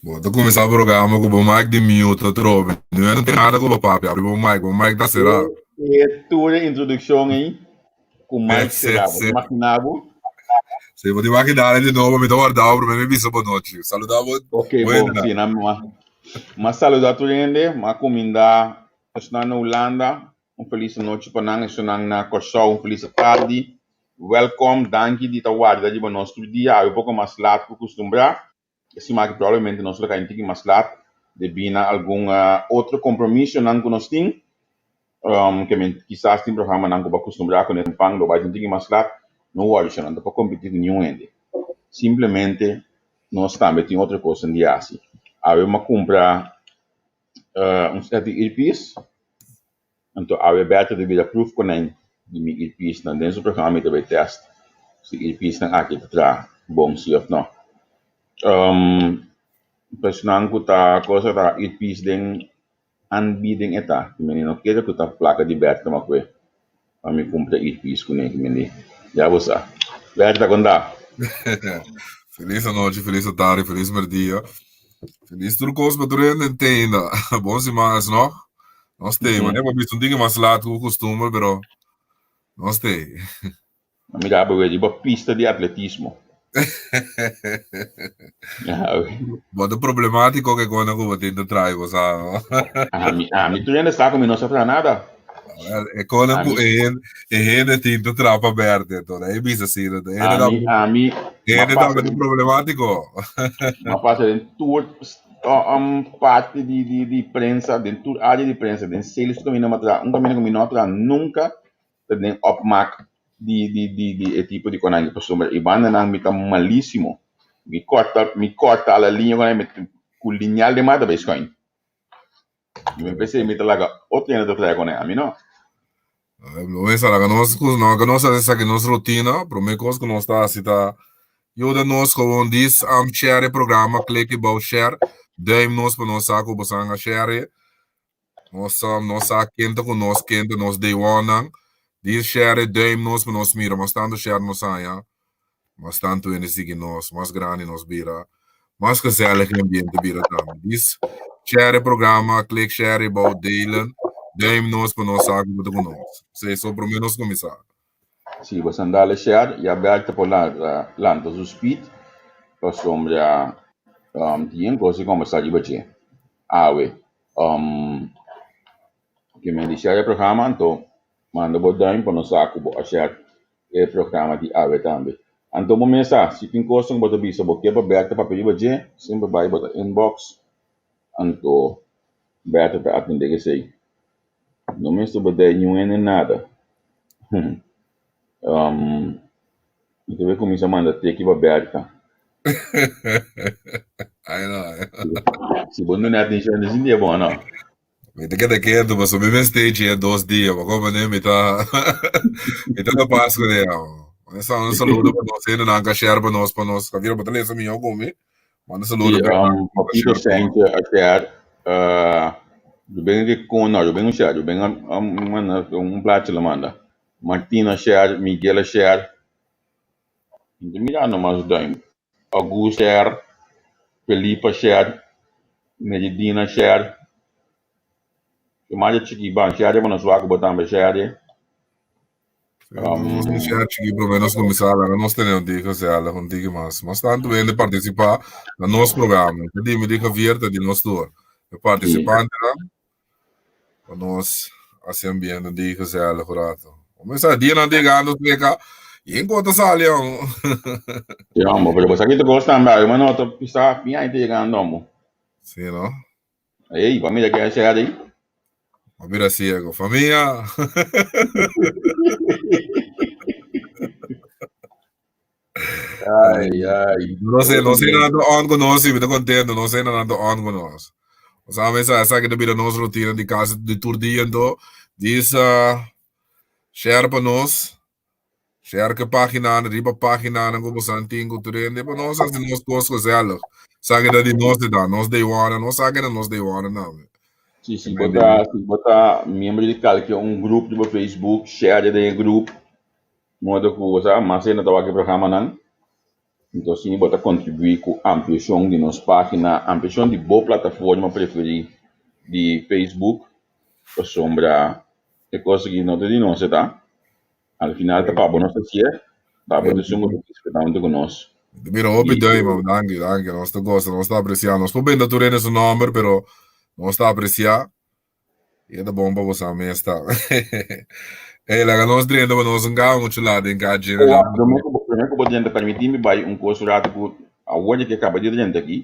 Bo ta kuminsá programa ku bo mic di mute atrobe. No no tin nada ku bo papia. Abri bo mic, bo mic ta será. E tur e introdukshon ei ku mic será. Bo ta imaginá bo? Si, bo tin wak dale di nobo, mi ta warda bo promé mi bisa bo nochi. Saluda bo. Ok, bo. Si, na mi a saluda tur hende, mi a kumindá esnan na Hulanda, un felis anochi pa nan, esnan na Kòrsou un felis tardi. Wèlkòm, danki di ta warda riba nos tur dia, awe poko mas lat ku kustumbrá. E siman aki probablemente nos lo kai un tiki mas lat debí na algun otro kompromisonan ku nos tin. Ke men kisas tin programanan ku bo a kustumbrá kuné pan lo bai un tiki mas lat. No wòri shò, nan ta por kompetí ku niun hende. Simplemente nos tambe tin otro kosnan di hasi. Awe mi a kumpra un sèt di earpiece. Anto awe Bertha ta bira proef konijn di mi earpiecenan. Den su programa mi ta bay test si earpiecenan aki ta traha bon si of no. Personan ku ta cosa ta earpiece den aanbieding e ta. Ki mende no kere ku ta plaka di Bertha ma kue pa mi kumpra earpiece kuné ki mende ya bo sa. Bertha kon ta? Felis anochi, felis atardi, felis merdia. Felis tur kos pa tur hende ntenda. Bon siman esnog. Nos tei, mane bo bisa un tiki mas laat ku kustumber, pero nos tei. A mira bo riba pista di atletismo. Bo ta problemátiko ke kona ku bo tin ta trai, bo sa, no? Ami, ami tur hende sa ku mi no sa traha nada. E kona ku e hende, e hende tin ta traha pa berde, to e bisa asina. E hende Ami, ami, e hende ta problemátiko. Ma pasa den tur parti di di di prensa, den tur área di prensa, den sales tur kaminda mi a traha, un kaminda ku mi no a traha nunka ta den opmaak di di di di e tipo di konai pasobra e bandanan mi ta malisimo. Mi kòrta mi kòrta ala liña konai mi ku liñal den mata bai skòin. Mi pensé mi ta laga otro hende ta traha con ami no. Lo es laga nos no que nos hace esaki nos rutina, prome cos cu nos ta haci ta yuda nos gewoon dis um share e programa, click e bou share, duim nos pa nos sa cu bosan a share, nos um nos sa ken ta cu nos, ken ta nos day one nan, dis share duim nos pa nos mira, mas tanto share nos haya, Mas tantu hende sigui nos, mas grandi nos bira, mas gezellig e ambiente bira tambe. Dis share e programa, click share riba delen, duim nos pa nos sa ku bo ta ku nos. Esei so promé nos kuminsá. Si bo san dale share, ya Bertha por lanta su speed pasobra tin kos di kombersá riba dje awe. Ke men di share e programa anto manda bo duim pa nos sa ku bo a share e programa di awe tambe. Anto bo mes sa, si tin kosnan ku bo ta bisa bo ke pa Bertha papia riba dje, semper bai bo ta inbox, anto Bertha ta atendé esei. No mester bo dei niun hende nada. Mi ta bai kuminsá manda teki pa Bertha. Si bo no duna atenshon, no sinti e bon, no? Mi ta keda ketu pasobra mi mester dje dos dia pa como mi ta mi ta kapas ku ne. Esa un saludo pa nos hendenan ka share pa nos pa nos. Javier bo ta lesa mihó ku mi. Manda saludo Sí, pa um, Papito Sainte a share, uh, Ruben Ricon, no, Ruben no share, Ruben a, a manda un plaatje lo manda. Martina share, Miguel a share. Mi ta mirando mas duim. Augusto share, Felipa share, Meridina share. Ke mas e chiki ban share pa nos wak ku bo tambe share. Um, nos share chiki promé nos kuminsá laga nos tene un tiki gezellig, un tiki mas. Mas tantu hende partisipá na nos programa. Te di mi di Javier, te di nos tur. E partisipantenan, pa nos hasi ambiente un tiki gezellig un rato. Comenzá dianan ta yegando cerca y en kota sali amo. Sí, amo, pero bo sa ki ta kos tambe, awe mi no ta pisa fin aña ta yegando amo. Sí, no? Ey, bo a mira ke a share ahí? A mira ciego. Familia. Ay, ay. No sé, no sé nada on con nos, mi ta contento, no sé nada on con nos. O sea, me sa, sa que ta bira nos rutina di casa di tur dia, ento, dis uh, share pa nos, share ke pagina, riba pagina nan ku bosan tin ku tur hende, pa nos hasi nos kos gezellig. Sa que ta di nos de da, nos day one, nos sa que ta nos day one tambe. Si, si bo ta, si bo ta miembro di kalke un grupo riba Facebook, share den e grupo. Modo ku bo sa, mas hende ta wak e programanan. Anto asina bo ta kontribuí ku ampliashon di nos página, ampliashon di bo plataforma preferí di Facebook, pasobra e kos aki no ta di nos e ta. Al final ta pa bo nos ta hasié, pa bo ta esun ku ta disfrutá huntu ku nos. Mira, hopi duim, man. Danki, danki. Nos ta gosa, nos ta apresiá. Nos por benta tur hende su nòmber, pero nos ta apresiá. E ta bon pa bo sa mes ta. Ey, laga nos drenta pa nos un gaba mucho laat den ka djene Oa, prome ku bo, prome ku bo drenta, permití mi bai un kos rato ku awor di ke kaba di drenta aki.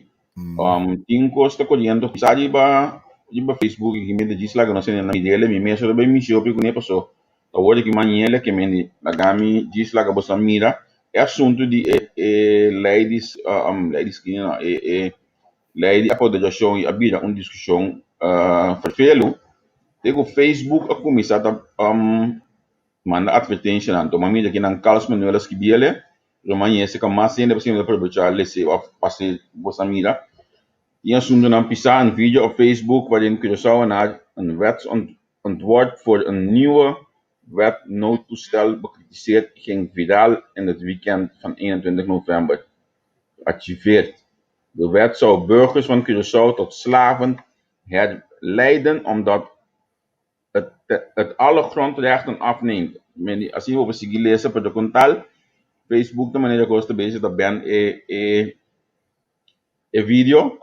Tin un kos ta koriendo sa riba riba Facebook i mi ta djis laga nos hende nan mir'el, mi mes ora bai mishi hopi kuné paso awor di ki mañana ke mende laga mi djis laga boso mira e asuntu di e e lei di lei di skina no e e Lei di apoderashon i a bira un diskushon ferfelu te ku Facebook a kuminsá ta manda atvertenshanan. Tuma mira kinan Carlos Manuel a skibi el'e, lo maña esei ka mas hende pasobra ta aprovechá les'e òf pas'e boso a mira. Tin asuntunan pisá, un video op Facebook waarin Curaçaoenaar een wetsontworp voor een nieuwe wet noodtoestel bekritiseert ging viraal in het weekend van 21 november. Gearchiveerd. De wet zou burgers van Curaçao tot slaven herleiden omdat het het alle grondrechten afneemt. Men asina bo por sigui lesa pero con tal Facebook ta manera cos ta bezig ta ban e e e video.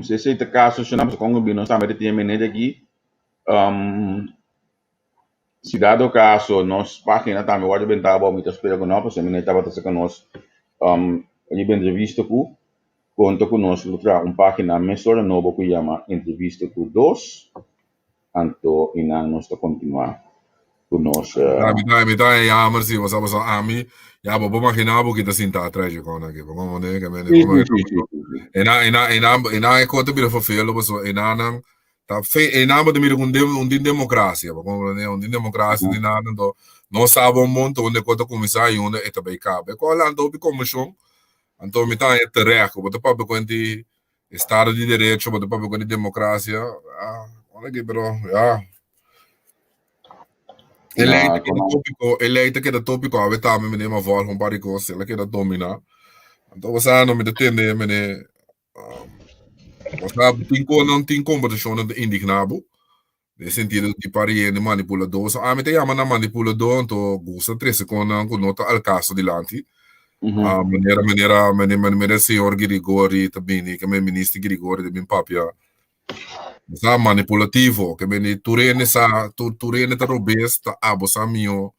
Si esey ta caso shona pasobra con nos tambe ta tin e manera aki. Si dado caso nos pagina tambe wòrdu bentá abou mi ta spera ku no pasobra mi no tabata sa ku nos riba entrevista ku konta ku nos lo traha un pagina mesora nobo ku yama entrevista ku dos anto i nan nos ta kontinuá ku nos. Mi ta mi ta jammer si bo sa pasobra ami ya bo por magina bo kita sinta atras dje kòne aki bo komprende ke mende e nan e nan e nan e nan e kos ta bira ferfelu pasobra e nan Ta fe e nan bo ta mira ku un un tin demokrasia, bo komprende? Un tin demokrasia di nada, anto no sa bon bon ta unda e kos ta kuminsá i unda e ta bai kaba. E kos a lanta hopi konmoshon, anto mi ta haña terecht ku bo ta papia ku hende estado di derecho, bo ta papia ku hende demokrasia, ah, ora aki pero ya. E lei ta keda tópiko, e lei ta keda tópiko awe tambe meneer ma vòlg un par di kos, el a keda dominá. Anto bo sa no mi ta tende meneer Osea, tin konan, tin kombersashonnan ta indigná bo, den sentido di pariente manipuladó. So, ami ta yama nan manipuladó, anto gusta trese konan ku no ta al kaso dilanti. Ah, manera, manera, manera, manera señor Girigori ta bini, ke men minister Girigori ta bin papia. Sa manipulativo, ke men di tur hende sa, tur, tur hende ta robes, ta abo sa mihó.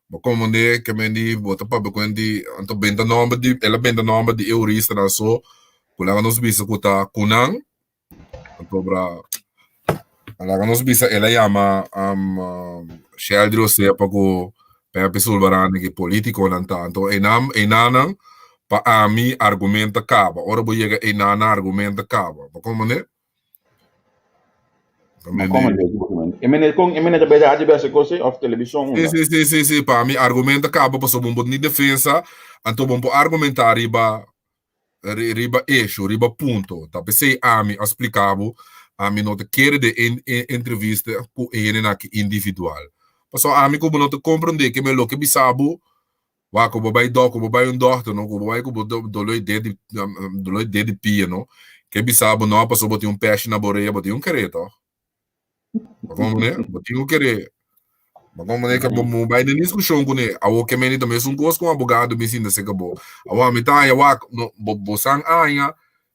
Bo komprendé ke men di bo ta papia ku hende, anto benta nòmber di, el a benta nòmber di e huristanan so, ku laga nos bisa ku ta ku nan, anto bra, laga nos bisa el a yama Sheldry Osepa ku Pepe Sulvaran ku politikonan ta, anto einan einanan pa ami argumento a kaba, ora bo yega einan argumento a kaba, bo komprendé? Ma como de E meneer con e meneer bij radio bij kose of television Sí, sí, sí, sí, sí, pa mi argumento kaba pasobra bo ni defensa, anto bo por argumentá riba riba issue, riba punto. Ta p'esei ami a spliká bo, ami no ta kere den e e entrevista ku e hendenan aki individual. Pasobra ami ku bo no ta komprondé ke mi loke bisa bo, Wak, ku bo bai dòk, ku bo bai un dòkter no, ku bo bai ku bo doló di ded di doló di ded di pia no, ke bisa bo no pasobra bo tin un pèshi na bo orea, bo tin un keré tòg. Bo komprendé? Bo tin ku keré. Bo komprendé ke bo bai den diskushon kuné. Awor ke meni ta mesun kos ku un abogado bin sinta serka bo. Awor ami ta haña wak, no, bo bo san haña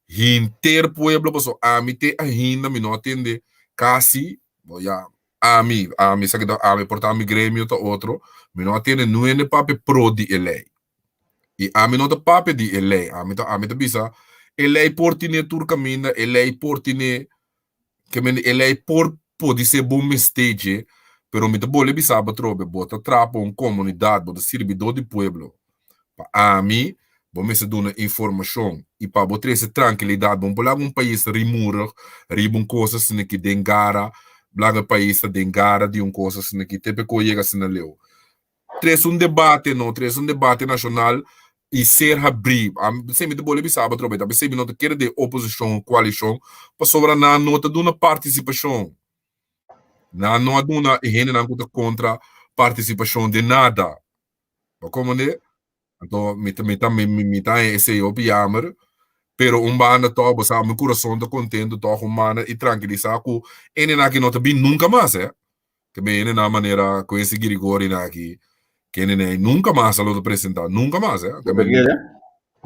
henter pueblo pasobra ami te ainda mi no a tende kasi, bo ya, Ami, ami, esaki ta ami, por ta mi gremio ta otro, mi no a tene nuende papia pro di e lei. I ami no ta papia di e lei, ami ta, ami ta bisa, e lei por tine tur kaminda, e lei por tine, ke mende e lei por podi ser bo mester dje, pero mi ta bole bisa bo atrobe, bo ta traha pa un komunidat, bo ta sirbidó di pueblo. Pa ami, bo mester duna informashon i pa bo trese trankilidat. Bo no por laga un pais rimurig riba un kos asina ki den gara, laga e pais ta den gara di un kos asina ki te p'e yega asina leu. Trese un debate no, trese un debate nashonal i ser habrí. Ami p'esei mi ta bolbe bisa bo atrobe, ta p'esei mi no ta kere den oposishon o koalishon, pasobra nan no ta duna partisipashon. Nan no a duna e hendenan ku ta kontra partisipashon den nada. Bo komprende? Anto mi ta mi ta mi mi ta esei hopi jammer, pero un banda tòg bo sa mi kurason ta kontentu tòg un banda i trankilisá ku hendenan aki no ta bin nunka mas eh. Ke ben hendenan manera Quincy Girigori nan aki, kendenan ei nunka mas a lo ta presentá, nunka mas eh. Bo ta kere?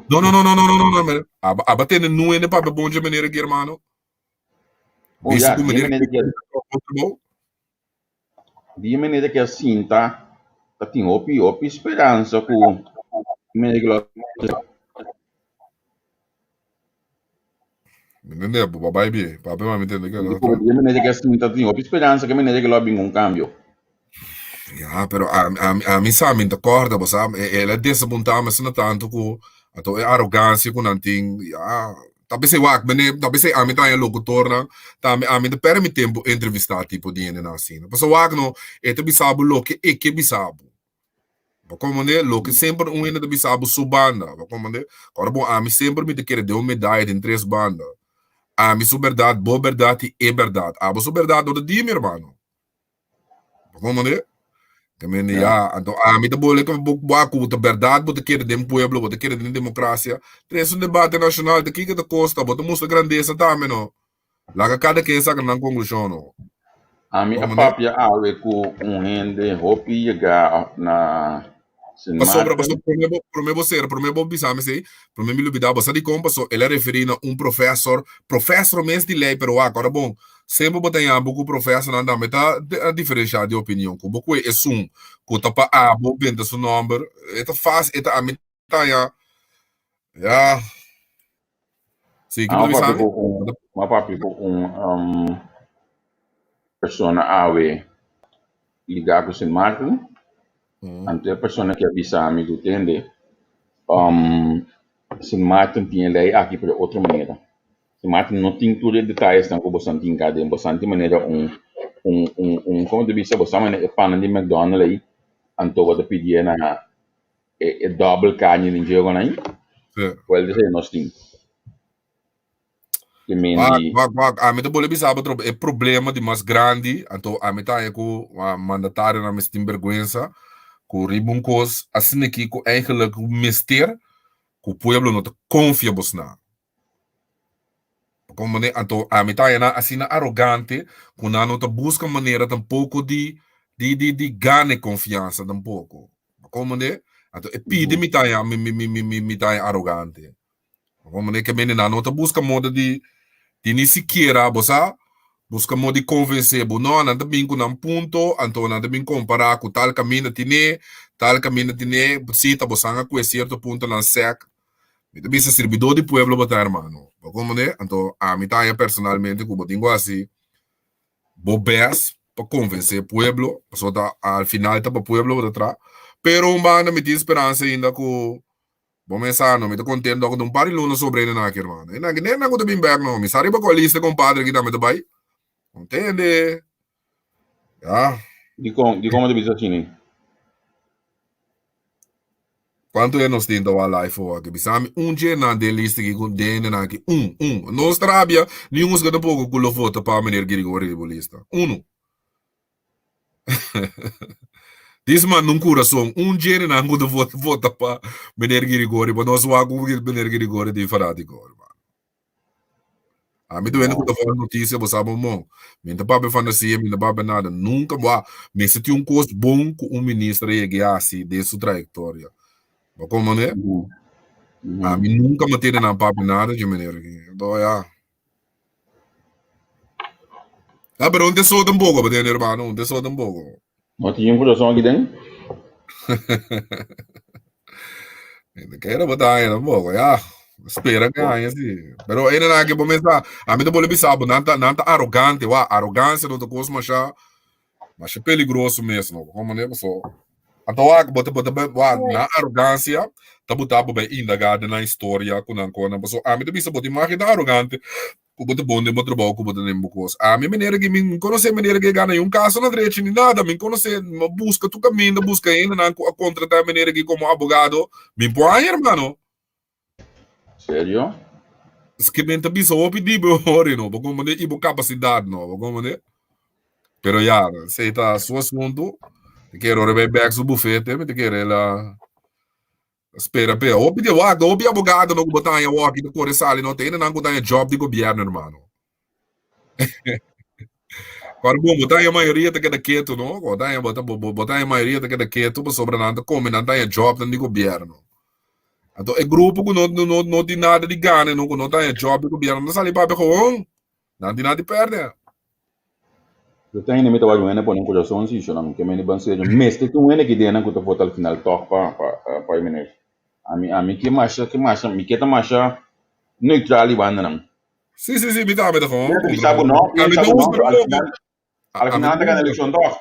No no no no no no no no aba aba tende nu hende papia bon dje manera aki hermano. Oh Bisa ya, ku di manera manera ke trabou. Di manera ke a sinta ta tin hopi hopi speransa ku manera ke lo Mi ntende bo pa bai bien papia ma mi ntende ke lo Di manera ke a sinta ta tin hopi speransa ke manera ke lo a bin un kambio. Ya, pero ami sa mi ta kòrda bo sa el a desapuntá mi asina tantu ku anto e arogansia ku nan tin ya. Ta p'esei wak mene, ta p'esei ami ta haña locutornan, tambe ami ta perde mi tempo entrevistá tipo di hendenan asina. Pasobra wak no, e ta bisa bo loke e ke bisa bo. Bo komprendé? Loke semper un hende ta bisa bo su banda. Bo komprendé? Ora bon, ami semper mi ta kere den un medaya den tres banda. Ami su bèrdat, bo bèrdat i e bèrdat. Abo su bèrdat no ta di mi, hermano. Bo komprendé? Te mende Ja. ya, anto ami ta bole ku bo bo aku ta bèrdat bo ta kere den pueblo, bo ta kere den demokrasia. Trese un debate nashonal, ta kiko ta kosta, bo ta mustra grandesa tambe no. Laga kada ken saka nan konklushon no. Ami a Komprendé? papia awe ku un hende hopi yega na Sint Pasobra, Maarten. pasobra promé bo, promé bo sera, promé bo bisa mi esei, promé mi lubidá bo. Sa dikon? Paso el a referí na un profesor, profesor mes di lei, pero wak, ora bon, semper bo ta haña bo ku profesornan tambe ta diferenshá di opinion ku bo ku esun ku ta pa abo benta su nòmber, e ta fásil, e ta ami ta haña, ya, si, ki bo Ami ta a bisa papia mi? ku un, mi a papia ku un persona awe ligá ku Sint Maarten. Anto e persona ke a bisa mi ku tende, Sint Maarten tin e lei aki pero otro manera. Sint Maarten no tin tur e detayesnan ku bosan tin ka den. Bosan tin manera un un un un komo ta bisa bosan manera e pannan di McDonald ei anto bo ta pidié na e e dòbel karni den dje ei. Wèl esei nos tin. Ke men Wak, di. wak, wak. Ami ta bolbe bisa bo trobe e problema di mas grandi, anto ami ta haña ku mandatarionan mester tin bergwensa ku riba un kos asina aki ku eigenlijk mester ku pueblo no ta konfia bosnan. Komprende? Anto ami ta haña nan asina arogante ku nan no ta buska manera tampoko di di di di gana e konfiansa tampoko. Komprende? Anto e pidi mi ta haña mi mi mi mi mi ta haña arogante. Bo ke mende nan no ta buska moda di di ni sikiera bo sa buska moda di konvensé bo. No, nan ta bin ku nan punto, anto nan ta bin kompará ku tal kaminda tine, tal kaminda tine, si ta bo san a kue sierto puntonan sèk. Mi ta bisa sirbidó di pueblo bo ta hermano. Bo komprendé? Anto ami ta haña personalmente ku bo tin ku hasi bo bèst pa konvensé pueblo, pasobra ta al final ta pa pueblo bo ta traha. Pero un banda mi tin speransa ainda ku Bo mesa no, mi ta contento cu ta un par di luna sobre hende nan aki, hermano. Hende aki nen nan cu ta bin bek no. Mi sa riba cual lista compadre aki tambe ta bay. Contende. Ya. Dikon, dikon bo ta bisa asina? Cuanto hende nos tin ta wak live for aki? Bisa mi un dje nan den lista aki cu den hende nan aki. Un, un. Nos ta rabia, ni un husga tampoco cu lo vota pa meneer Girigory riba lista. Uno. Dis manda un kurason, un djene nan ku ta vota, vota pa meneer Girigori, pa nos wak ku meneer Girigori tin fanátiko, hermano. Ami ta wende ku ta fala notisia, bo sa bo mon. Mi no ta papia fantasia, mi no ta papia nada. Nunka bo a mester tin un kos bon ku un minister a yega a hasi den su trayektoria. Bo komprende? Ami nunka mi tende nan papia nada dje meneer aki. Anto ya. Ah, pero un tesoro tampoco, pa tende hermano, un tesoro tampoco. No tin un corazón aquí den? Te quiero botar aña tampoco, ya. Espera que aña sí. Pero ene na que bomesa, a mí te bole bisa, bo nanta nanta arrogante, wa, arrogancia no te cos masha, masha peligroso mesmo. Como ne paso. Anto wak, bo ta bo ta wak, na arrogancia ta buta bo bai indaga den nan historia ku nan konan. Paso ami ta bisa bo tin mas ta arrogante ku bo ta bon den bo trabou ku bo ta den bo kos. Ami manera ki mi konosé manera ki e gana un kaso na drechi ni nada. Mi konosé, mi buska tur kaminda, buska hendenan ku a kontratá e manera ki komo abogado. Mi por haña hermano. Serio? Ske men ta bisa hopi di bo hori no, bo comprende i bo capacidad no, bo comprende? Pero ya, esei ta su asunto. Te kere ora bai bek su bufete, mi te kere el a Spera pe. Hopi di wak, hopi abogado no ku bo ta haña wak i ta kore sali no ta hendenan ku ta haña job di gobièrnu hermano. Ora bon, bo ta haña mayoria ta keda ketu no, bo ta haña bo ta bo ta haña mayoria ta keda ketu pasobra nan ta kome nan ta haña jobnan di gobièrnu. Anto e grupo ku no no no tin nada di gana no ku no ta haña job di gobièrnu nan ta sali papia gewoon, nan tin nada di pèrdè. Yo ta hende mi ta wak un hende pone un kurason si nan ke meni ban serio mester tin un hende ki den nan ku ta vota al final tòg pa pa pa e meneer. Ami ami ke masha ke masha mi ke ta masha neutral di banda nan. Sí, sí, sí, mi tambe ta gewoon. Mira te bisa bo no, A mi bisa ta bo no, gusta pero al poco. final, al A mi final ta ta gana gusta. eleccion toch.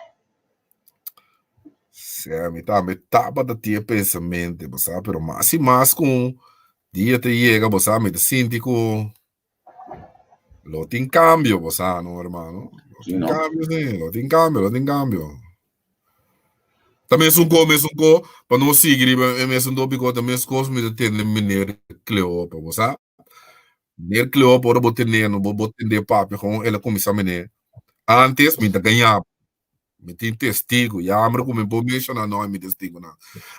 Sí, a mi tambe tabata tin e pensamiento, bo sa, pero mas y mas ku dia ta yega, bo sa, mi ta sinti ku lo tin cambio, bo sa, no, hermano. Lo Sí, tin no. cambio, sí, lo tin cambio, lo tin cambio. Ta mesun ko, mesun ko, pa no sigui riba e mesun tópiko, ta mes kos mi ta tende meneer Cleopa, bo sa. Meneer Cleopa, ora bo tende, no, bo, bo tende papia, gewoon el a kuminsá meneer. Antes mi ta gañá, mi tin testigo, jammer ku mi por menshoná no mi testigonan.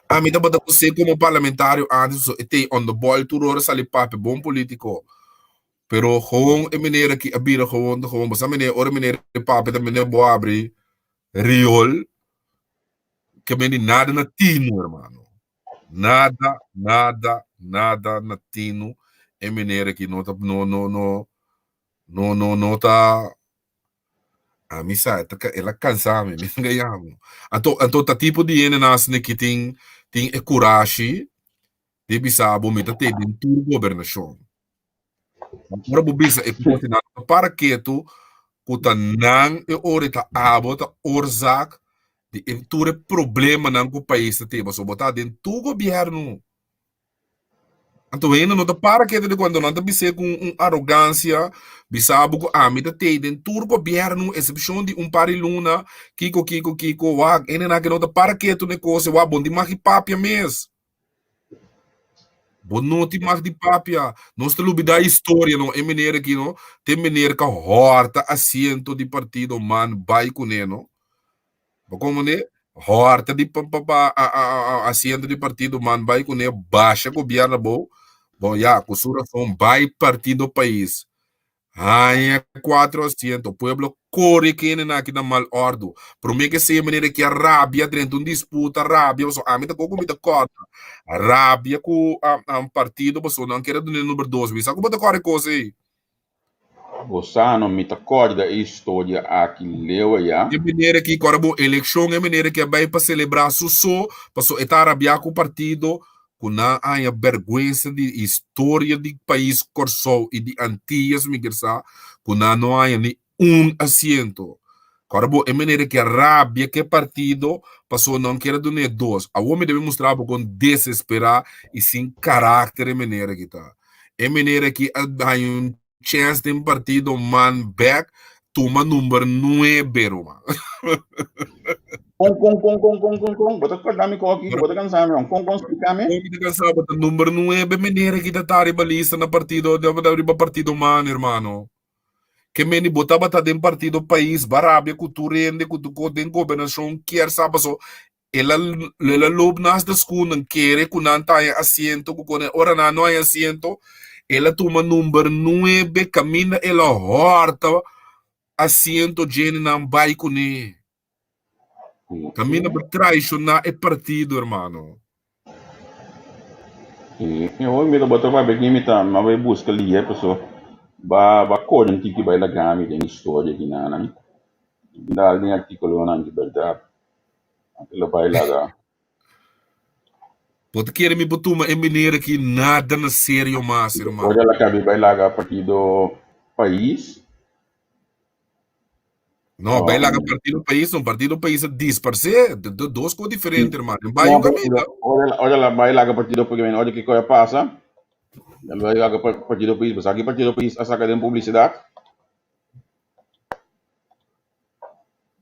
A mi tabata ku se komo parlamentario antes, so e tei on the ball tur ora sali papia, bon polítiko. Pero gewoon e meneer aki a bira gewoon ta gewoon, bo sa meneer, ora meneer papia ta meneer bo abri riol ke meni nada na tinu hermano nada nada nada na tinu e meneer aki no ta no no no no no no ta ami sa ta el a kansa mi mi no yamo anto anto ta tipo di hende nan asina ki tin tin e kurashi di bisa bo mi ta te den tur gobernashon Ora bo bisa e kos nan ta para ketu ku ta nan e ora e ta abo ta oorzaak di e tur e problemanan ku pais ta tin pasobra bo ta den tur gobièrnu. Anto hende no ta para ketu di kuantu nan ta bis'é ku un arogansia bisa bo ku ami ta tei den tur gobièrnu esepshon di un par di luna kiko kiko kiko wak hendenan ke no ta para ketu na e kos wak bo no tin mag di papia mes. Bo no tin mag di papia. Nos ta lubida historia no. E meneer aki no, te meneer ka horta asiento di partido man bai kuné no. Bo komprende? Horta di pa pa pa a a a asiento di partido man bai kuné basha gobierno abou. Bon ya, ku su rason bai partido pais. Haña cuatro asiento, pueblo core kende aki na mal ordo. Prome ke sea manera ki a rabia drenta un disputa, rabia, pasobra ami ta koku mi ta korda. Rabia ku un partido pasobra nan kere duna e number dos. Mi sa ku bo ta kòrda e kos ei. Bo sa no, mi ta kòrda e historia aki leu aya. E manera ki kòrda bo elekshon, e manera ki a bai pa selebrá su so, pasobra e ta rabiá ku partido, ku nan a haña bèrgwensa di historia di pais Kòrsou i di Antias mi kier sa ku nan no haña ni un asiento. Kòrda bo e manera ki a rabia ku e partido pasobra nan kier a dun'é dos. Awor mi debe mustra bo kon desesperá i sin karakter e manera ki ta. E manera ki a haña un chèns den partido man bèk tuma number nuebe ruman. Kon kon kon kon kon kon kon bo ta kòrda mi kon aki bo ta kansa mi kon kon splika mi. Kon mi ta kansa bo ta number nuebe manera ki ta ta riba lista na partido riba partido man hermano. Ke meni bo tabata den partido pais ba rabia ku tur hende ku tur kos den gobernashon kier sa paso El a el a loop naast de schoenen kere ku nan ta haña asiento ku kone ora nan no haña asiento el a tuma number nuebe kaminda el a hòrta asiento djene nan bai kuné kaminda bo traishoná e partido hermano. E hopi mi ta bota papia ki mi ta mi a bai buska lihe paso ba ba kore un tiki bai laga mi den historia kinanan mi dal den artikulonan di bèrdat. Anto lo bai laga. Bo ta kere mi por tuma e meneer aki nada na serio mas, hermano. Ora la kabi bai laga partido Pais. No, bai laga partido Pais, no, partido Pais a disparsé. Dos cos diferente, hermano. Bai un caminda. Ora ora la bai laga partido Pais, ora kiko a pasa. Bai laga partido Pais, bo sa ki partido Pais a saka den publicidad?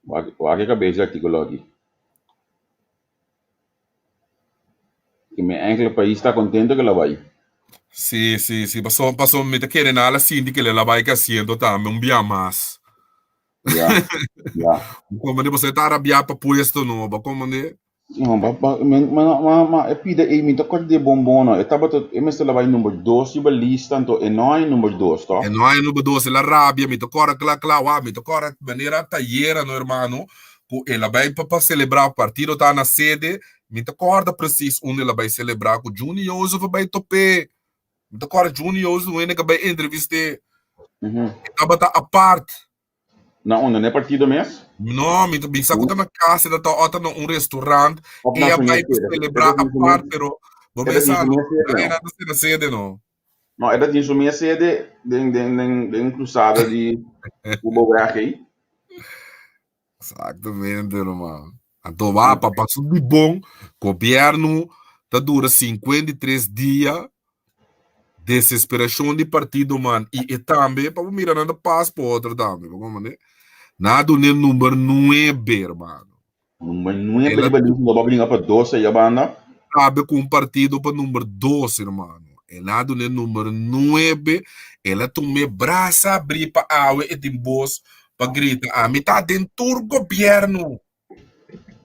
Wak e kabes di artíkulo aki. Ki mi enkele pais ta kontento ke lo bai. Sí, sí, sí. Paso, paso mi ta kere nan a sinti ke lo bai ke asiento tambe un bia mas. Ya, ya. Bo komprende? Pasobra e ta rabiá pa puesto nobo, bo komprende? No, ba, ba, ma, ma, ma, e pida ei, mi ta kòrda di e bon no. E tabata, e mester la bai number dos riba lista, anto e no hay number dos, E tòg? no hay number dos, el a rabia, mi ta kòrda kla kla, wak, mi ta kòrda manera tayera no hermano, ku el a bai pa pa selebrá, partido ta na sede, mi ta kòrda presis unda el a bai selebrá ku Juni Jozef a bai top'é. Mi ta kòrda Juni Jozef un hende ku a bai entrevist'é. E tabata apart. Na unda? Na e partido mes? No, mi ta bisa ku ta na kas, e ta ota na un restaurant. Of E na a su bai mes pa sede? selebrá E ta tin su apart, mes, pero bo e ta mes tin sa su no, mes sede, na no? e ta sera sede no. No, e ta tin su mes sede den den den den krusada di Kuboweg ei. Exactamente, ruman. Anto wa pa pa su di bon, gobierno ta dura 53 dia, desesperacion di partido man y e tambe pa bo mira nan ta pas pa otro tambe, bo comprende? Nan a duna e number 9, hermano. Number 9 El a riba lista, no ba bringa pa 12 allá banda. Sabe cu un partido pa number 2, hermano. El a duna e number 9, el a tuma e brasa abri pa awe e tin bos pa grita, ami ta den tur gobierno.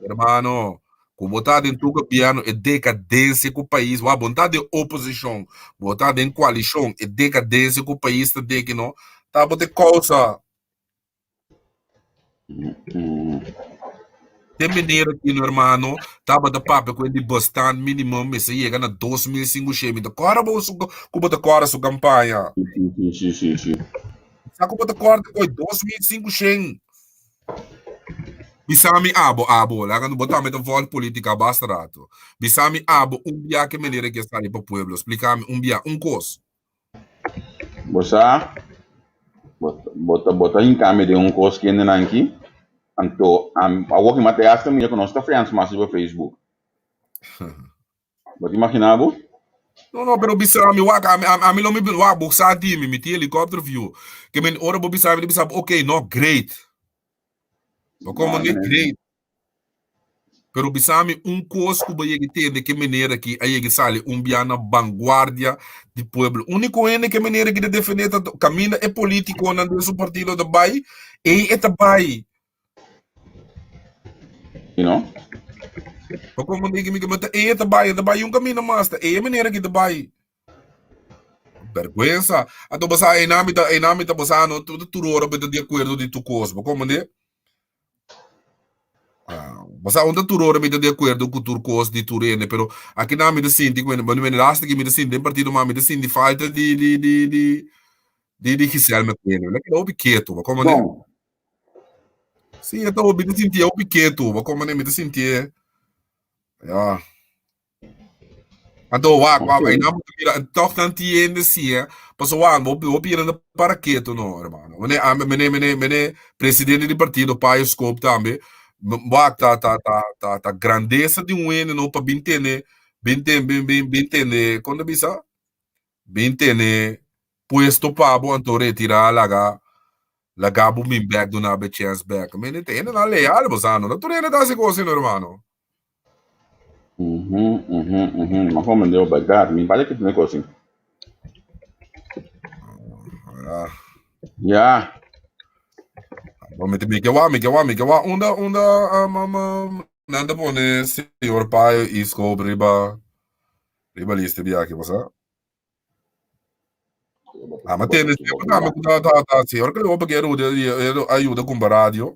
Hermano, cu bo ta den tur gobierno, e decadencia cu pais, wa, bo no ta den oposicion, bo ta den coalicion, e decadencia cu pais ta deki no, ta bo te causa. Te manera ki no hermano tabata papia ku e di bestand minimum mester yega na 2500. Mi ta kòrda bo su ku bo ta kòrda su kampaña. Sí, sí, sí, sí. Sa ku bo ta kòrda ku 2500. Bisa mi abo, abo, laga bo tambe ta vòlg politika basta rato. Bisa mi abo un bia ke manera ke sali pa pueblo. Splika mi un bia, un kos. Bo sa, bo ta bo ta hinka mi den un kos kendenan aki, anto awor ki mata hasta mira ku nos ta friends mas riba Facebook. Bo ta imagina bo? No, no, pero bisa mi wak, ami, ami lo mi wak, bo sa di mi, mi tin helicopter view. Ke men ora bo bisa mi, bisa bo, okay, no, great. Bo como ne great. Pero bisa mi un kos ku bo yega tende ke manera ki a yega sali un bia na vanguardia di pueblo. Úniko hende ke manera ki ta defende ta kaminda e politikonan den su partido ta bai, ei e ta bai. You know? Pa como mi mi ta ei e ta bai, e ta bai un kaminda mas, ta ei e manera ki ta bai. Vergüenza. Anto bo sa einan mi ta einan mi ta bo sa no tur tur ora bo ta di akuerdo di tur kos. Bo komprende? Ah, bo sa unda tur ora mi ta di akuerdo ku tur kos di tur hende, pero akinan mi ta sinti ku mi mi laatste ke mi ta sinti den partido ma mi ta sinti falta di di di di di di Giselle Mcqueen. Mi ta keda hopi ketu, bo komprende? Bon. Si, e ta hopi, mi ta sinti hopi ketu, bo komprende? Mi ta sinti ya. Anto wak, wak, Ok. ay nan mira, toch nan tiende si, eh. Paso wak, bo bo pira na paraketo no, hermano. Mene, ah, mene, mene, mene, presidente di partido Payo Scope tambe. Wak, ta, ta, ta, ta, ta grandeza di un hende no pa bin tene, bin ten, bin, bin, bin tene, kon ta bisa? Bin tene puesto pa bo anto retira laga, laga bo bin bek duna bo e chance bek. Mene, te hende nan leal, bo sa no. No tur hende ta hasi kos asina, hermano. Mhm, mhm, mhm. Ma come devo berdad, mi pare que tiene così. Ah, Ja, bo mi mi ke wa, mi ke wa, mi ke wa. Unda, unda, um, um, um, nan ta pone señor Payo y Scope riba, riba lista biaki, bo sa? Ah, ma tende siempre tambe ku ta ta ta señor que le voy a ayuda ayuda con radio.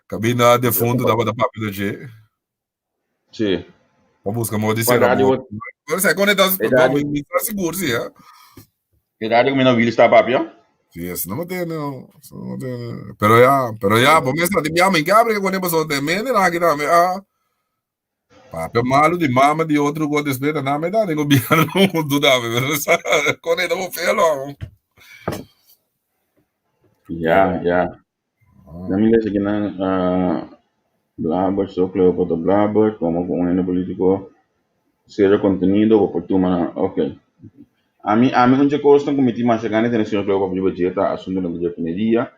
Cabina de fondo daba da papi de G. Sí. Pa busca modo de Qua ser radio amor. Pero se conecta, E radio- no, mi está seguro, sí, eh? E radio que mi no está papi, oh? Sí, eso no me tiene, no. Eso no me tiene. Pero ya, vos me está diciendo, me abre que cuando pasó de mene, la que dame, ah. Papia malu di mama di otro ku despues ta na meta den gobierno dudame pero kone ta bo felo. Ja, ja. Na mi lesa kinan uh, Blaber, so Cleopa ta Blaber, como con un hende político, cero contenido, bo por tuma, ok. Ami, ami un kosnan ku mi tin masha gana di tene señor Cleopa riba dje ta asuntonan di refineria,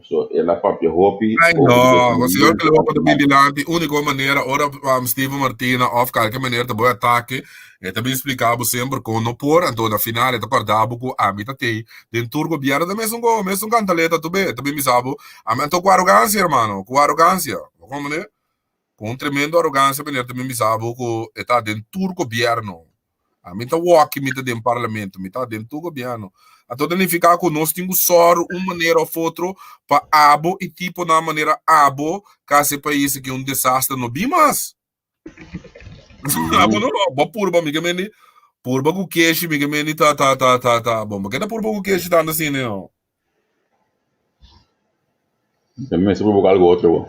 So el a papia hopi. Ay no, o señor que le voy a poner dilanti, único manera, ora um, Steven Martina of cualquier manera te voy ataque, e te explicabo sempre con no por, anto na final te acordabo ku a mi te den tur gobierno de mesmo go, mesmo cantaleta tu be, te be misabo, a mi anto ku arrogancia, hermano, ku arrogancia, como ne? Ku un tremendo arogansia meneer ta bin bisa bo ku e ta den tur gobierno. Ami ta woki mi ta den parlamento, mi ta den tur gobierno. Anto ta nifiká ku nos tin ku sòru un manera òf otro pa abo i tiponan manera abo ka hasi e pais aki un desaster no bin mas. Abo no, bo purba mi ke mende, purba ku keshi mi ke mende ta ta ta ta ta bon, bo ke ta purba ku keshi tantu asina no. Te mester por boka algo otro bo.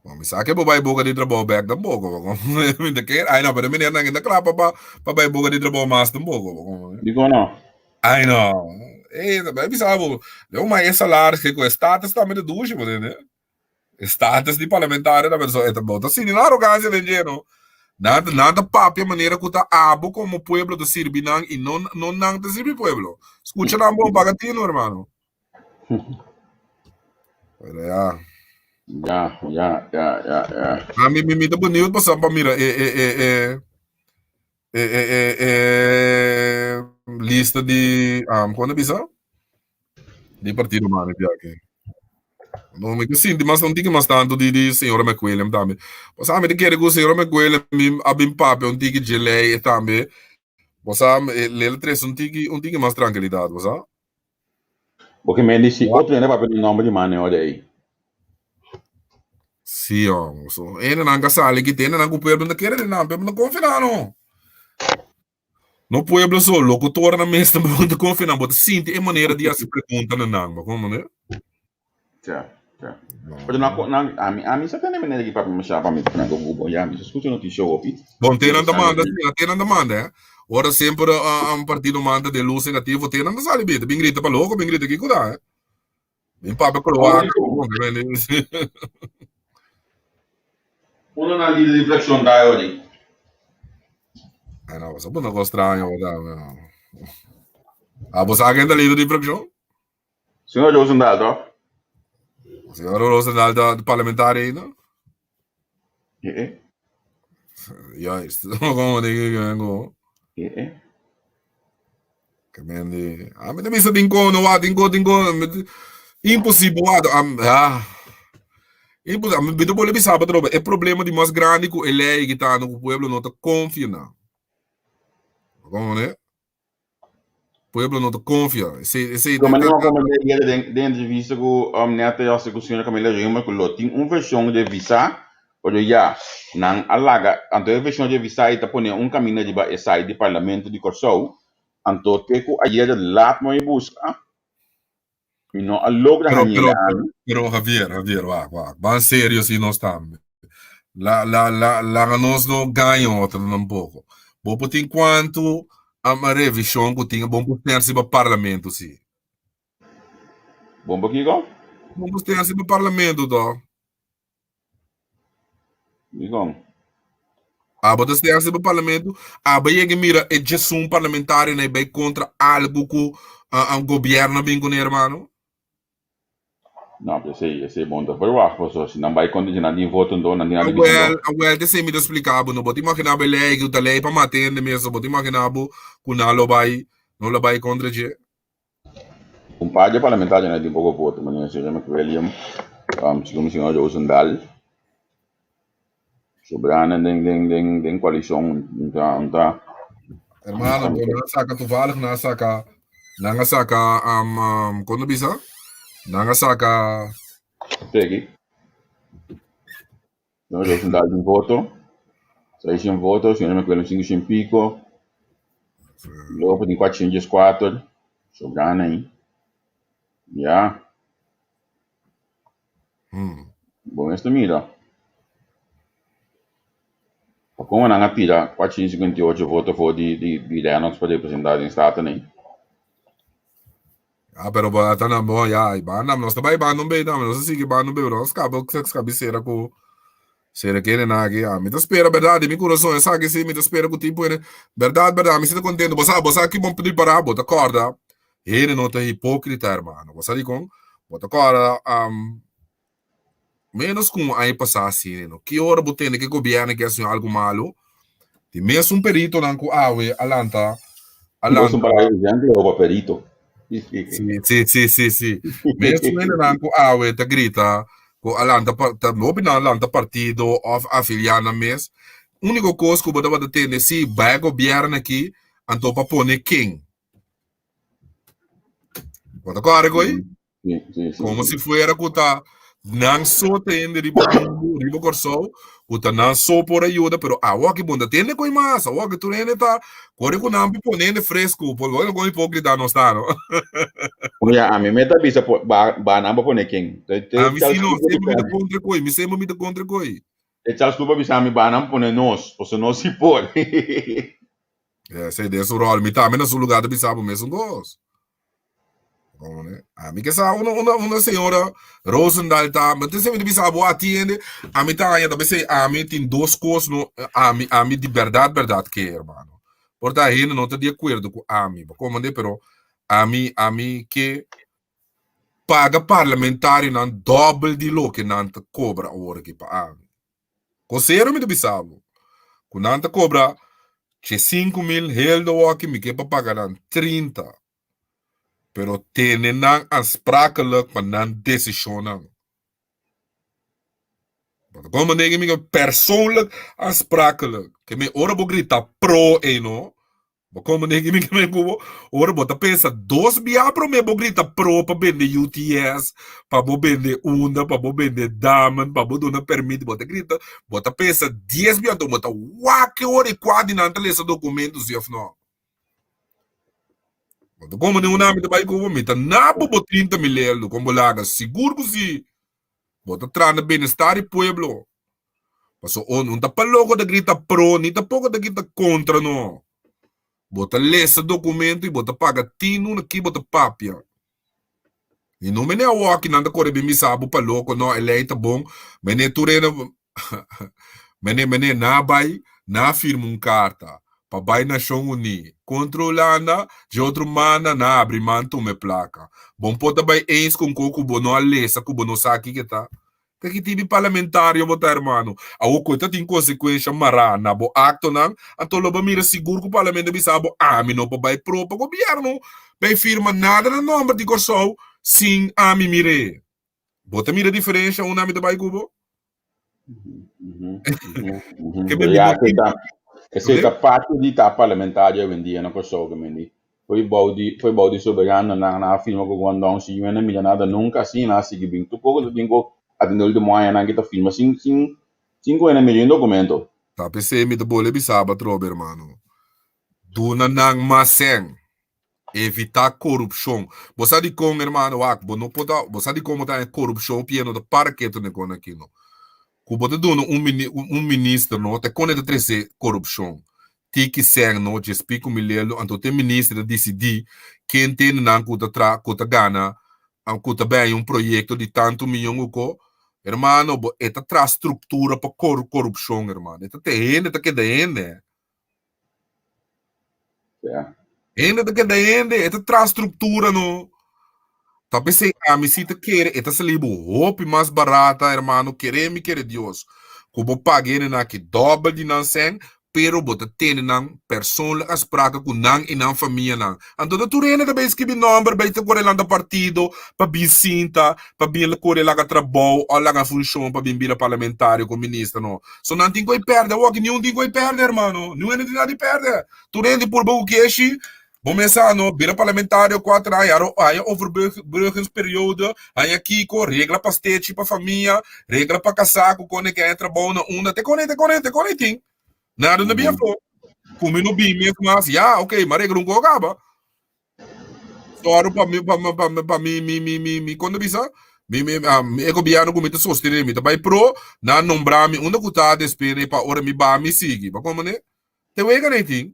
Bon, mi sa ke bo bai boka di trabou bek tampoko. Mi ta kere, ai no, pero meneer nan ta kla pa pa bai boka di trabou mas tampoko. Dikon no? Ai no. Eh, bai bisa bo, leu mai e salaris ke ku e status tambe ta dushi, bo tende? E status di parlamentario tambe so, e ta bo ta sinti nan arogansia den dje no. Nan nan ta papia manera ku ta abo komo pueblo ta sirbi nan i no no nan ta sirbi pueblo. Skucha nan bon, paga tino hermano. Pero ya. Ya, ya, ya, ya, ya. A mi mi mi ta benieuwd pasobra pa mira e e e e e e e e lista di um, kon ta bisa? Di partido mami aki. No, mi ta sinti mas un tiki mas tanto di di señora McWilliam tambe. Bo sa mi ta kere ku señora McWilliam mi a bin papia un tiki dje lei e tambe. Bo sa le trese un tiki mas trankilidat, bo sa? Porque me di si otro hende papia di nomber di mane ora ei. Sí, hombre. So, ene nan ka sali ki tene nan ku pueblo no kere de nan, pueblo no confia nan no. No pueblo so, locutor na mes tambe no confia nan, bo ta sinti e manera di hasi pregunta na nan, bo komo ne? Tja, tja. Pero na, na, ami, ami sa tene manera ki papia masha pa mi franco ku bo, ya, mi sa skucha notisha hopi. Bon, te nan ta manda, sí, te nan ta manda, eh. Ora semper uh, un partido manda de luz negativo, te nan ta sali bita, bin grita pa loco, bin grita kiko da, eh. Bin papia kloaka, Uno na lider di fraccion ta ori. Ay, no, sa pone cos extraño, verdad? Ah, vos sabe quién ta lider di fraccion? Señor Rosendaal, toch? Señor Rosendaal ta parlamentario ainda? Eh, eh. Juist. Como denk ik, go. Eh, eh. Que men di, ah, mi ta bisa din ko, no wa, din ko, din ko. Imposible wa, am, ah. Imposible, mi ta bole bisa ba e problema di mas grandi ku e lei gitano ku pueblo no ta confia na. Como ne? Pueblo no ta confia. Esei, esei Pero manera como de yere den, den entrevista ku um, net a ku señora Camila Riemer ku lo tin un version de visa, pero ya nan a laga, anto e version de visa i ta pone un camino riba e site di Parlamento di Kòrsou, anto te ku ayer laat mo e buska mi no a logra Pero, hañ'é pero, ami. pero Javier, Javier, wak, wak. Ban serio si nos tambe. La, la, la, laga nos no gaña otro tampoco. Bo por tin cuanto ama revisión ku tin bon por ten pa parlamento si. Bon pa kiko? Bon por ten pa parlamento to. Dikon? Abo ta sterse pa parlamento, abo yega mira e djesun parlamentario na bai kontra algo ku uh, gobierno bin kuné, hermano. No, pero esei, esei bon ta verwacht, paso si nan bai kontra dje nan tin voto ndo, nan tin nada di bisa Awel, ndo. awel, te mi ta explica bo, no bo ta imagina bo e lei ku ta lei pa mata hende mes, bo ta imagina bo ku nan lo bai, no lo bai kontra dje. Un par di parlamentarionan tin poko voto, manera señor McWilliam, um, segun señor Roosendaal. Sobranan den den den den koalishon un ta un ta Hermano, bo nan saka toevallig nan saka nan a saka um, um kon ta bisa? Nan a saka Teki. Señor Roosendaal tin voto. Seis sin voto, señor McWilliam cinco sin pico. Lopo tin 404. Sobranan ahí. Ya. Bon esta mira. Pa como nan a tira 458 voto for di di di Lennox pa representa den Staten ei. Ah, pero bo ata na bo ya, i banda, nos ta bai banda un bei tambe, nos ta sigui banda un bei, pero nos kaba skabi sera ku sera kende na aki. Ah, mi ta spera berdad di mi kurason, esaki si mi ta spera ku tipo ene, berdad berdad mi si ta kontento. Bo sa, bo sa ki bon prepará, bo ta kòrda Hende no ta hipókrita, hermano. Bo sa dikon? Bo ta kòrda um, menos ku un aña pasá asina, no? Ki ora bo tende ku e gobièrnu ke hasi algu malu? Di mesun peritonan ku awe a lanta, a Bo sun lanta. palabra urgente o pa perito. Sí, sí, sí, sí, sí. Mesun hendenan ku awe ta grita. Ku a lanta ta hopi nan a lanta partido òf afiliá nan mes. Úniko kos ku bo tabata tende si bai gobièrnu aki anto pa pone ken. Bo ta kòrda ku ei? Komo si fuera ku ta nan so ta hende riba mundu, riba Kòrsou, ku ta nan so por a yuda, pero awoki bo no ta tende ku ei mas. Awoki tur hende ta kore ku nan pa pone hende fresku, por lo kon hipókrita nos ta, no? Oye, ami me ta bisa po, ba, ba nan pa pone ken. Te, te, Ami Charles si no, Cooper semper mi ta bisa, kontra ku ei, mi semper mi ta kontra ku ei. e Charles Cooper bisa mi ba nan pone nos, pasobra nos si por. Esei den su ròl, mi tambe na su lugá ta bisa bo mesun kos. Ami ke sa una una una señora Rosendal ta, ma te mi ta bisa bo atiende, ami ta haña ta besei ami tin dos kos no ami ami di bèrdat bèrdat ke hermano. Por ta hende no ta di akuerdo ku ami, bo komprende? Pero ami ami ke paga parlamentarionan dòbel di loke nan ta kobra awor aki pa ami. Konsehero mi ta bisa bo ku nan ta kobra che 5000 heldo awor aki mi ke pa paga nan 30. Pero tene nan aansprakelijk pa nan desishonnan. Bo ta komprende mi? Persoonlijk aansprakelijk. Ke men ora bo grita pro ei no, bo komprende mi ke men ku bo? Ora bo ta pensa dos bia prome bo grita pro pa bende UTS, pa bo bende unda, pa bo bende damen, pa bo duna permit, bo ta grita, bo ta pensa dies bia, anto bo ta wak e ora i kua di nan ta lesa dokumento si of no. Bo ta como ningun ami ta bai ku bo, mi ta na bo bo 30 mil euro, kon bo laga? Sigur ku si. Bo ta traha na bienestar di pueblo. Paso o no ta pa loko ta grita pro, ni tampoko ta grita kontra no. Bo ta lesa dokumento i bo ta paga tinu na ki bo ta papia. I no mene awoki nan ta kore bin bisa bo pa loko, no, e lei ta bon, mene tur hende Mene mene na bai na firma un karta pa bai Nashon Uní kontra Hulanda, dje otro manda na abri man tuma e plaka. Bon por ta bai eens ku un ko ku bo no a lesa ku bo no sa kiko ta. Ta ki tipi parlamentario bo ta hermano? Awor ku e ta tin konsekuensha mará na bo aktonan, anto lo bo mira sigur ku parlamento a bisa bo ami no por bai pro pa gobièrnu bai firma nada na nòmber di Kòrsou sin ami mir'é. Bo ta mira diferensha unda mi ta bai ku bo? Ke men Ya, no tin. Esei ta parte di ta parlamentario awendia na Kòrsou ke men di. Foi bou di foi bou di soberano nan nan a firma ku Guandong si yu na mira nada nunka asina a sigui bin tur poko ta tin ku atende ultimo añanan ki ta firma sin sin sin ku hende mira un dokumento. Ta p'esei mi ta bole bisa bo atrobe hermano. Duna nan mas sèn. Evitá korupshon. Bo sa dikon, hermano? Wak, bo no por ta, bo sa dikon bo ta haña korupshon pia no ta para ketu na e kon aki no. Ku bo ta duna un mini, un minister no, ta kon e ta trese korupshon. Tiki sèn no, djes piku milelo, anto te minister ta disidí ken tende nan ku ta tra, ku ta gana, ku ta bèña un proyekto di tantu miyon ku ko. Hermano, bo, e ta traha struktura pa kor, korupshon, hermano. E ta te hende ta keda hende. Ja. Hende ta keda hende, e ta traha struktura no. Ta p'esei ami si ta kere, e ta sali bo hopi mas barata, hermano, kere mi kere Dios, ku bo paga hendenan aki dòbel di nan sèn, pero bo ta tene nan persoonlijk afspraken ku nan i nan famianan. Anto ta tur hende ta bai skibi nòmber, bai ta kore lanta partido pa bin sinta, pa bin kore laga trabou òf laga funshon pa bin bira parlamentario ku minister no. So nan tin ku e pèrdè awor aki niun tin ku e pèrdè hermano, niun hende tin nada di pèrdè. Tur hende purba ku keshi, bo mes sa no, bira parlamentario kuater aña, aro haña overbruggingsperiode, haña kiko, regla pa stechi pa famia, regla pa kasá ku kone ke haña trabou na unda, te kone, te kone, te kone tin. Nada no bin afó. Ku mi no bin mes mas, ya, ok, m'a regla un kos kaba. Sòru pa mi, pa mi, pa mi, pa mi, mi, mi, mi, mi, kon ta bisa? Mi, mi, ah, mi e gobièrnu ku mi ta sostené, mi ta bai pro, nan nombrá mi unda ku ta despende pa ora mi ba mi sigui. Bo komprendé? Te wega nei tin.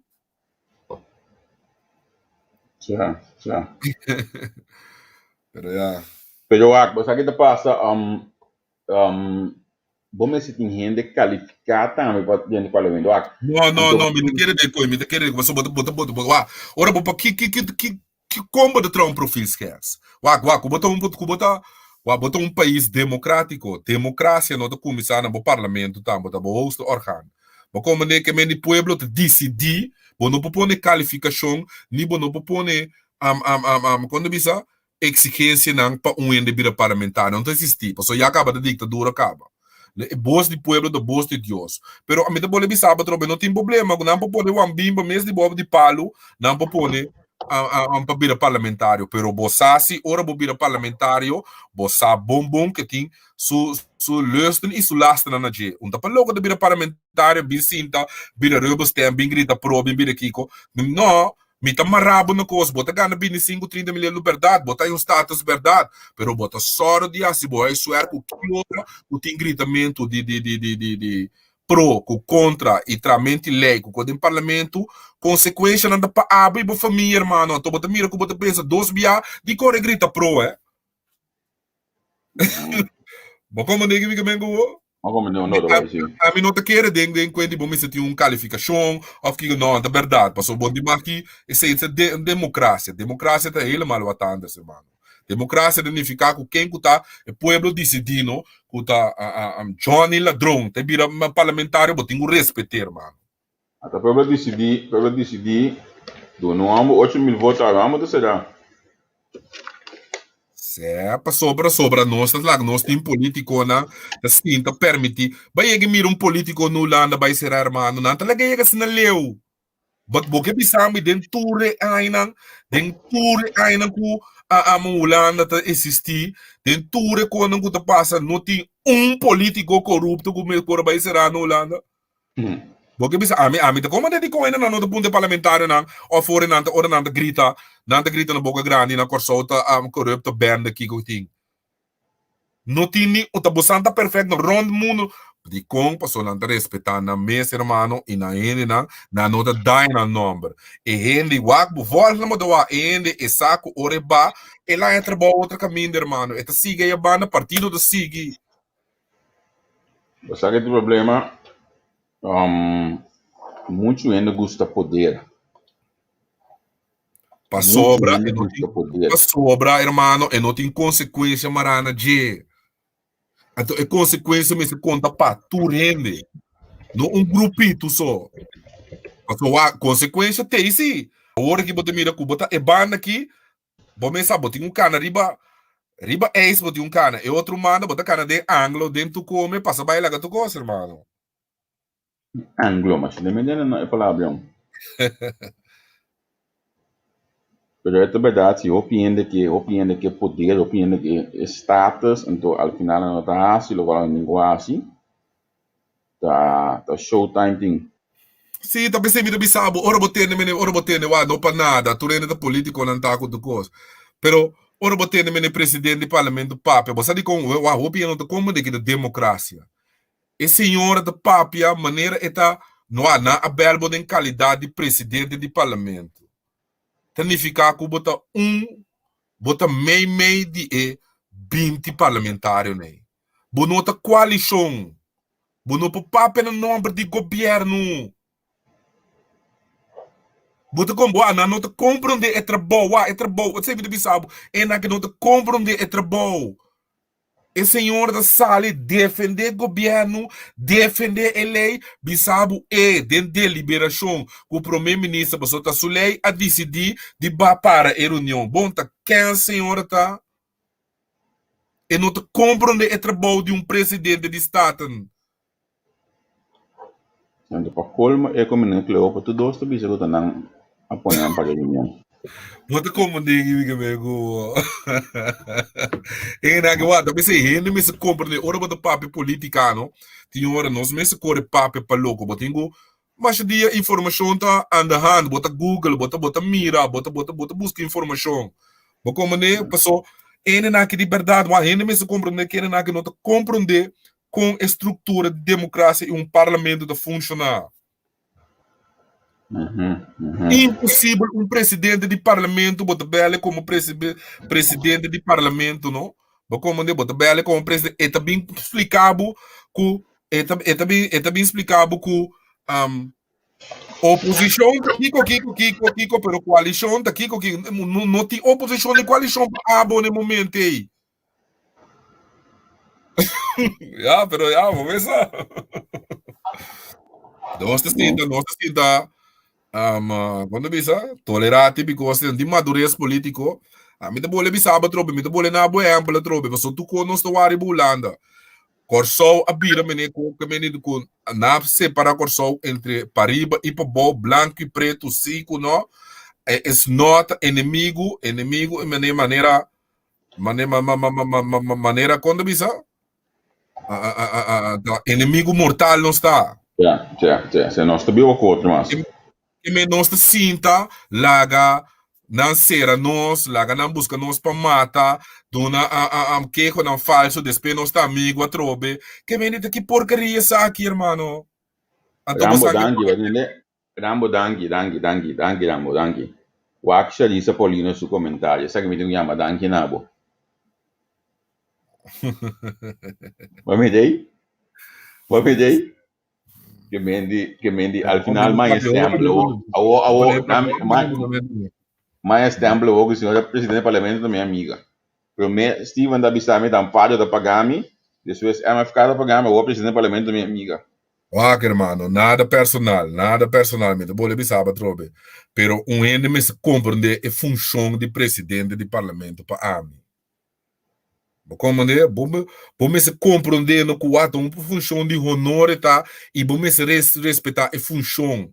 Ja, ja. Pero ya. Pero wak, bo sa ki ta pasa, um, um, bo mester tin hende kalifiká tambe pa den parlamento. Wak, No, no, anto no, mi ta kere den koi, mi ta kere den koi, pasobra bo ta, bo ta, bo ta, wak, ora bo pa ki, ki, ki, ki, ki kon bo ta traha un profielschets? Wak, wak, ku bo ta un, ku bo ta, wak, bo ta un pais demokratiko, demokrasia no ta kuminsá na bo parlamento tambe, ta bo hoogste orgaan. Bo komprendé ke men di pueblo ta disidí, bo no por pone kalifikashon, ni bo no por pone, am, am, am, am, kon ta bisa? exigencianan pa un hende bira parlamentario. No ta existi, pasobra ya caba ta dictadura caba. E bos di pueblo ta bos di Dios. Pero ami ta bolbe bisa bo atrobe, no tin problema cu nan por pone Juan Bimba mes di bobo di palu, nan por pone pa bira parlamentario. Pero bo sa si ora bo bira parlamentario, bo sa bon bon ke tin su su lusten y su lasternan na dje. Un ta pa loke ta bira parlamentario, bin sinta, bira rubberstamp, bin grita pro, bin bira kiko. No, Mi ta mará bo na kos, bo ta gana bintisinku, trinta mil euro bèrdat, bo ta hay un status bèrdat, pero bo ta sòru di hasi bo huiswerk ku ki ora ku tin gritamentu di di di di di di pro ku kontra i tramenti lei ku den parlamentu, konsekuenshanan ta pa abo i bo famia hermano, anto bo ta mira ku bo ta pensa dos bia di kore grita pro eh. Bo komprendé ki mi ke men ku bo? Ma como no, no, A, a mi no ta kere den den kuenti bo mester tin un kalifikashon of kiko no, ta bèrdat. Pasobra bo di maki esei ta de demokrasia. Demokrasia ta helemaal wat anders, hermano. Demokrasia ta nifiká ku ken ku ta e pueblo disidí no ku ta Johnny ladron ta bira parlamentario bo tin ku respet'é, hermano. Ata pueblo disidí, pueblo disidí duna un homber 8000 voto awe, amo ta será. Sè, pasobra sobra nos ta laga nos tin politiconan ta sinta permiti. Bai yega mira un politico na Hulanda bai sera hermano, nan ta laga yega asina leu. But bo ke bisa mi den tur e añanan, den tur e añanan ku a amo Hulanda ta existi, den tur e konan ku ta pasa no tin un politico corupto ku me por bai sera na Hulanda? Bo ke bisa ami, ami ta koma den di koe nan no ta punta e parlamentarionan of ora nan ta ora nan ta grita, nan ta grita na boka grandi na Kòrsou ta korupto bende kiko tin. No tin ni ta bosan ta perfecto rond mundo. Dikon? Pasobra nan ta respetá nan mes hermano i nan hendenan, nan no ta daña nan nòmber. E hende wak bo vòlg nan bo ta wak e hende e sa ku ora e ba el a haña trabou otro kaminda hermano, e ta sigui aya banda partido ta sigui. Bo sa ke tin problema? Muchu hende gusta poder. Pasobra e no tin, pasobra hermano e no tin konsekuensia mará na dje. Anto e konsekuensia mester konta pa tur hende, no un grupito so. Pasobra konsekuensia t'ei si. Awor aki bo ta mira ku bo ta e banda aki Bo mes sa bo tin un kana riba riba ijs bo tin un kana e otro manda bo ta kana den anglo den tu come pasa bai laga tu cos hermano. Anglo ma si no me no e palabra yon. Pero e ta berdad si hopi hende ke hopi hende ke poder hopi hende ke status anto al final nan no ta hasi lokual nan tin ku hasi. Ta ta showtime tin. Sí, ta p'esei mi ta bisa bo, ora bo tende mene, ora bo tende wak, no pa nada, tur hende ta politiconan ta ku tur kos. Pero ora bo tende mene presidente di parlamento papia, bo sa dikon wak hopi hende no ta komprende ki ta demokrasia. E señora ta papia manera e ta, no a nan a bel bo den kalidat di presidente di parlamento. Ta nifiká ku bo ta un, bo ta mei mei di e 20 parlamentarionan. Bo no ta koalishon. Bo no por papia na nomber di gobierno. Bo ta kom, bo nan no ta komprondé e trabou. Wak, e trabou, esei mi ta bisa bo, e nan ke no ta komprondé e trabou. E señor ta sali defendé gobierno, defendé e lei, bisa bo e den deliberashon ku prome minister pasobra ta su lei a disidí di ba para e reunion. Bon, ta ken señora ta? E no ta comprende e trabou di un presidente di Staten. Anto pa colmo e cu meneer Cleopa tur dos ta bisa cu ta nan a pone nan pa reunion. Bo ta comprende ki mi ke meen cu bo. E nan ke wak ta bisa hende mester comprende ora bo ta papia politica no tin ora nos mester core papia pa loco bo tin cu masha dia informacion ta aan de hand bo ta google bo ta bo ta mira bo ta bo ta bo ta busca informacion bo comprende paso hende nan ki di berdad wak hende mester comprende kende nan ki no ta comprende kon e struktura di demokrasia i un parlamento ta funshoná. Imposibel un presidente di parlamento bo ta bele komo presidente di parlamento no bo komprende bo ta bele komo presidente e ta bin splika bo ku e ta e ta bin e ta bin splika bo ku oposishon ta kiko kiko kiko kiko pero koalishon ta kiko kiko no no tin oposishon ni koalishon pa abo na e momento ei. Ya, pero ya, bo mesa. Nos ta sinta, nos ta sinta, um, uh, kon ta bisa? Tolerati because di madurez politico. Ami ta bole bisa bo atrobe, mi ta bole na bo ehempel atrobe, pasobra tur kos nos ta wak riba Hulanda. Kòrsou a bira mene ku ke mene ku na separa Kòrsou entre pariba i pabou, blanku i pretu, si ku no. Es no ta enemigu, enemigu e mene manera manera kon ta bisa? Enemigu mortal nos ta. Ya, ya, ya. Se nos ta biba ku otro mas. Ke men nos ta sinta laga nan sera nos, laga nan buska nos pa mata, duna kehonan falso, despues nos ta amigu atrobe. Ke men di ta ki porkeria esaki, hermano? Anto bo Rambo, sa ke danki, bo tende? Rambo, danki, danki, danki, danki, Rambo, danki. Wak Sharisa Paulino su komentario. Esaki mi tin ku yama danki na bo. Bo mira ei? Bo mira ei? Que mendi, que mendi, al final mai stempel awo, awo, awo, mai, mai stempel awo que señora presidente del parlamento ta mi amiga. Prome Steven ta bisa mi Amparo ta paga mi, despues MFK ta paga mi, awo presidente del parlamento ta mi amiga. Wak hermano, nada personal, nada personal, mi ta bolbe bisa bo atrobe, pero un hende mester comprende e funcion di presidente di parlamento pa ami. Bo komprendé? Bo, bo mester komprendé no ku wak un funshon di honor e ta i bo mester res, respetá e funshon.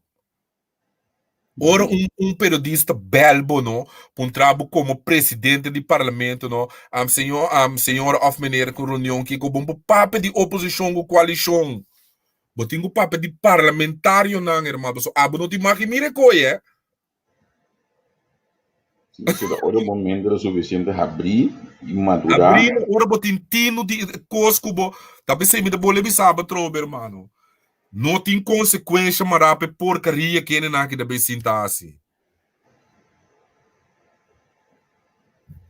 Ora un, un periodista bel bo no, puntra bo komo presidente di parlamento no, am señor, am señora òf meneer ku reunion kiko, bo por papia di oposishon ku koalishon. Bo tin ku papia di parlamentarionan, hermano. Pasobra abo no tin mag di mira e koe, eh. Si bo keda ora bo mente lo sufisiente habrí i madurá. Habrí ora bo tin tinu di kos ku bo ta p'esei mi ta bolbe bisa bo atrobe, hermano. No tin konsekuensha mará pa e porkaria kende nan aki ta bay sinta hasi.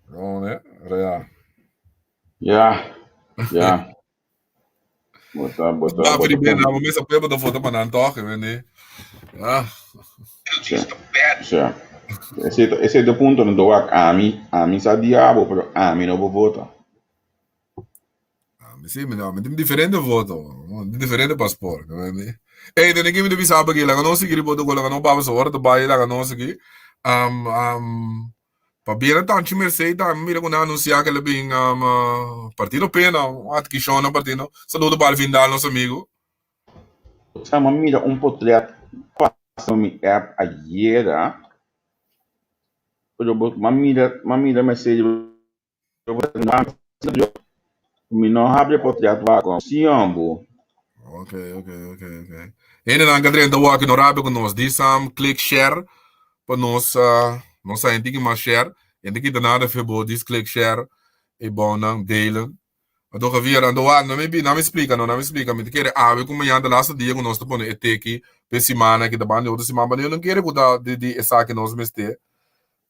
No, ne? Rea. Ya, ya. Bo ta, bo ta, Ba bo ta primer com. na mesa pueblo ta vota pa nan toch, ik weet niet. Ah. Sí, sí. Ese, ese ta punto no wak ami, ami sa diabo, pero ami no por vota. Ah, mi sí, mi no, mi tin diferente voto, mi tin diferente paspoort, ik weet niet. Hey, tene que mi te bisa aquí, laga nos seguir voto, laga no baba so ora te bai, laga nos seguir. Um, um, Pabia na Tanchi Mercé tambe mira ku nan anunsiá ku el a bin Partido Pena, un atkishon na partido. Saludo pa Alvin Daal, nos amigu. Sa m'a mira un potret pasa na mi app ayera, pero bo m'a mira m'a mira message mi no habri e potret wak si hombo. Ok, ok, ok, ok. Hendenan ka drenta wak no rabia ku nos. Di sam click share pa nos uh, nos sa hende ki mas share. Hende kita nada fe bo dis click share e bonnan delen. Anto Javier, anto wak no mi bi, no mi splika no, no mi splika. Mi ta kere awe ku mañana ta laatste dia ku nos ta pone e teki pe simana ki ta banda di otro siman, pa no kere ku ta di di esaki nos mester.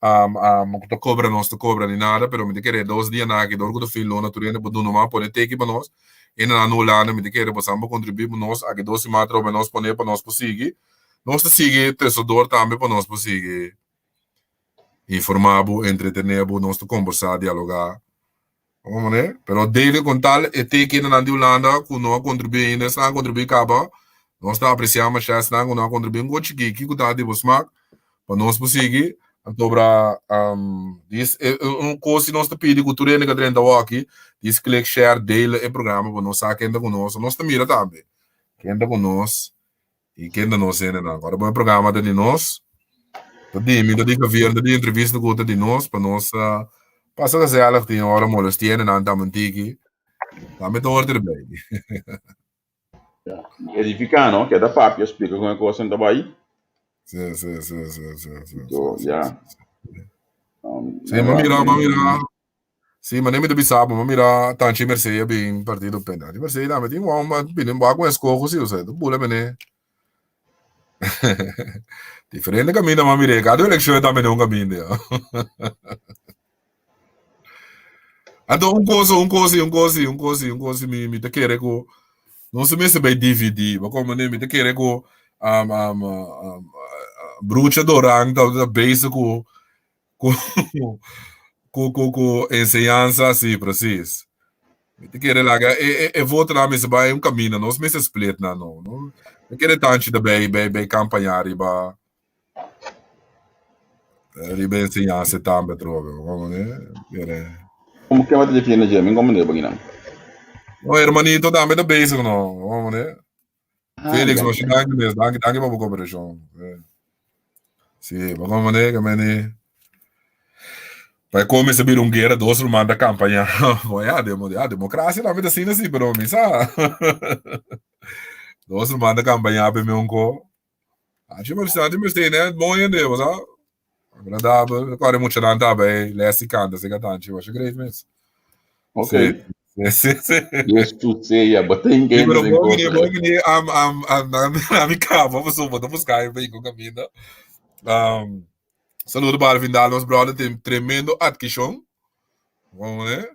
Um, um, ku ta kobra nos ta kobra ni nada, pero mi ta kere dos dia na aki, dor ku ta fin luna tur hende por duna mas pone teki pa nos. Hende na Hulanda mi ta kere bosan por kontribuí pa nos, aki dos siman atrobe nos pone pa nos por sigui. Nos ta sigui Tesodor tambe pa nos por sigui informá bo, entretené bo, nos ta kombersá, dialogá. Bo mane? Pero debe kon tal e teki hendenan di Hulanda ku no a kontribuí ainda, esnan a kontribuí kaba, nos ta apresiá mashá esnan ku no a kontribuí un gochi kiki ku ta di bo smak pa nos por sigui. Anto bra dis e un kos si nos ta pidi ku tur hende ku a drenta awor-aki, dis klik share, dele e programa pa nos sa ken ta ku nos. Nos ta mira tambe ken ta ku nos i ken ta nos hendenan. Ora bo e programa ta di nos, ta di mi, ta di Javier, ta di entrevista ku ta di nos pa nos pasa gezellig tin ora molestia hendenan tambe un tiki, tambe ta hoort erbij. Edifica, no? Keda papia, splika kon e kosnan ta bai. Sí, sí, sí, sí, sí, sí, Anto, sí, ya. sí, sí. Sí, m'a mira, m'a mira. Sí, mane mi ta bisa bo, m'a mira Tanchi Mercé a bin partido Pena. Tanchi Mercé tambe tin un a bini wak un eskoho si, osea, ta bula mene. Diferente kaminda m'a mir'é, kada elekshon e ta mene un kaminda ya. Anto un cosa, un cosa, un cosa, un cosa, un cosa, mi, mi ta kere ku no se mester bai dividí, bo komprendé? Mi ta kere ku um, um, um, Brucha Doran ta, ta bezig ku ku ku ku ku enseñansa, sí, precies. Mi ta kere laga e e e votonan mester bai un kaminda, nos mester split nan no. No mi kere tanchi ta bai bai bai kampaña riba. Riba enseñansa tambe atrobe, como ne? Pero Como que wat defiende je? Min como ne bagina. No, hermanito tambe ta bezig no, como ne? Ah, Felix, ja, masha ja. danki mes, danki, danki pa bo cooperacion. Sí, maar como ne, que meni Pa come se bira un guerra, dos ruman ta campaña. Bon, ja, demo, ja, democracia tambe ta asina sí, pero mi sa. Dos ruman ta campaña pe mi un ko. Anchi mester, anchi mester, ne, bon hende, bo sa. Agradabel. Kore muchanan ta bij les di kanta, se kanta anchi, masha great mes. Ok. Sí, sí, sí, sí. Yes, tu sea, bo tin Sí, que pero den bon mini, cosa. bon mini, am, am, am, am, am, mi kaba, paso, bo ta busca e vehículo caminda. Um, saludo para Alvin nos brother, tem tremendo adquisición. Bon, né?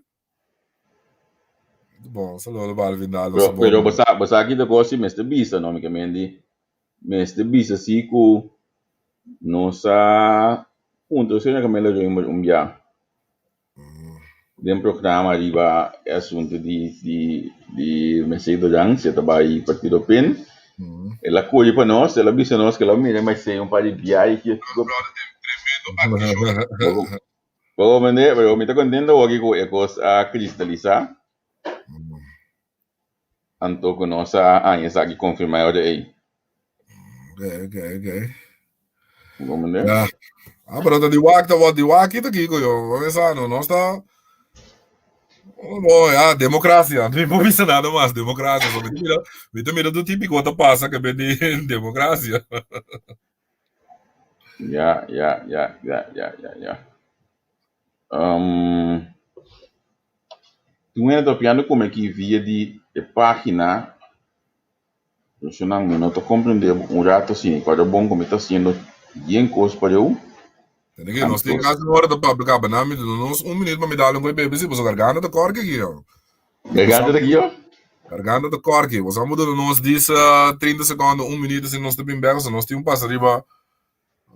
Bon, saludo para Alvin Daal, nos Pero, pero bon. basa, basa aki de cosa mester bisa, no, mi ke mendi. Mester bisa si ku nos a puntra señor Camilo Römer un bia den programa riba e asunto di di di Mercedes Duran, si e ta bai Partido PIN. El a kuri pa nos, el a bisa nos ku el a mira Mercedes un par di bia i ke Bo comprende? Pero mi ta contento hoki cu e cos a cristaliza. Anto cu nos a haña esaki confirma e ora ey. Ok, ok, ok. Bo comprende? Ja. Ah, pero ta di wak, ta wat di wak kita kiko yo. Bo pensa, no, nos ta Bo, ja, democracia. No por bisa nada mas, democracia. So, mi ta mira, mi ta mira do típico ta pasa que ben di democracia. Ja, ja, ja, ja, ja, ja, ja. Um, tin hende ta papiando ku mi aki via di e página. Personal mi no ta komprendé un rato asina. Kòrda bon ku mi ta hasiendo bien kos pareu. Tene que nos tin casi un hora ta papia caba na mi nos un minuut pa mi dal un koe bebe si paso garganta ta korki aki yo. Garganta ta ki yo? Garganta ta korki. Boso a duna nos dis 30 secondo, un minuut asina nos ta bin bek, so nos tin un pasa riba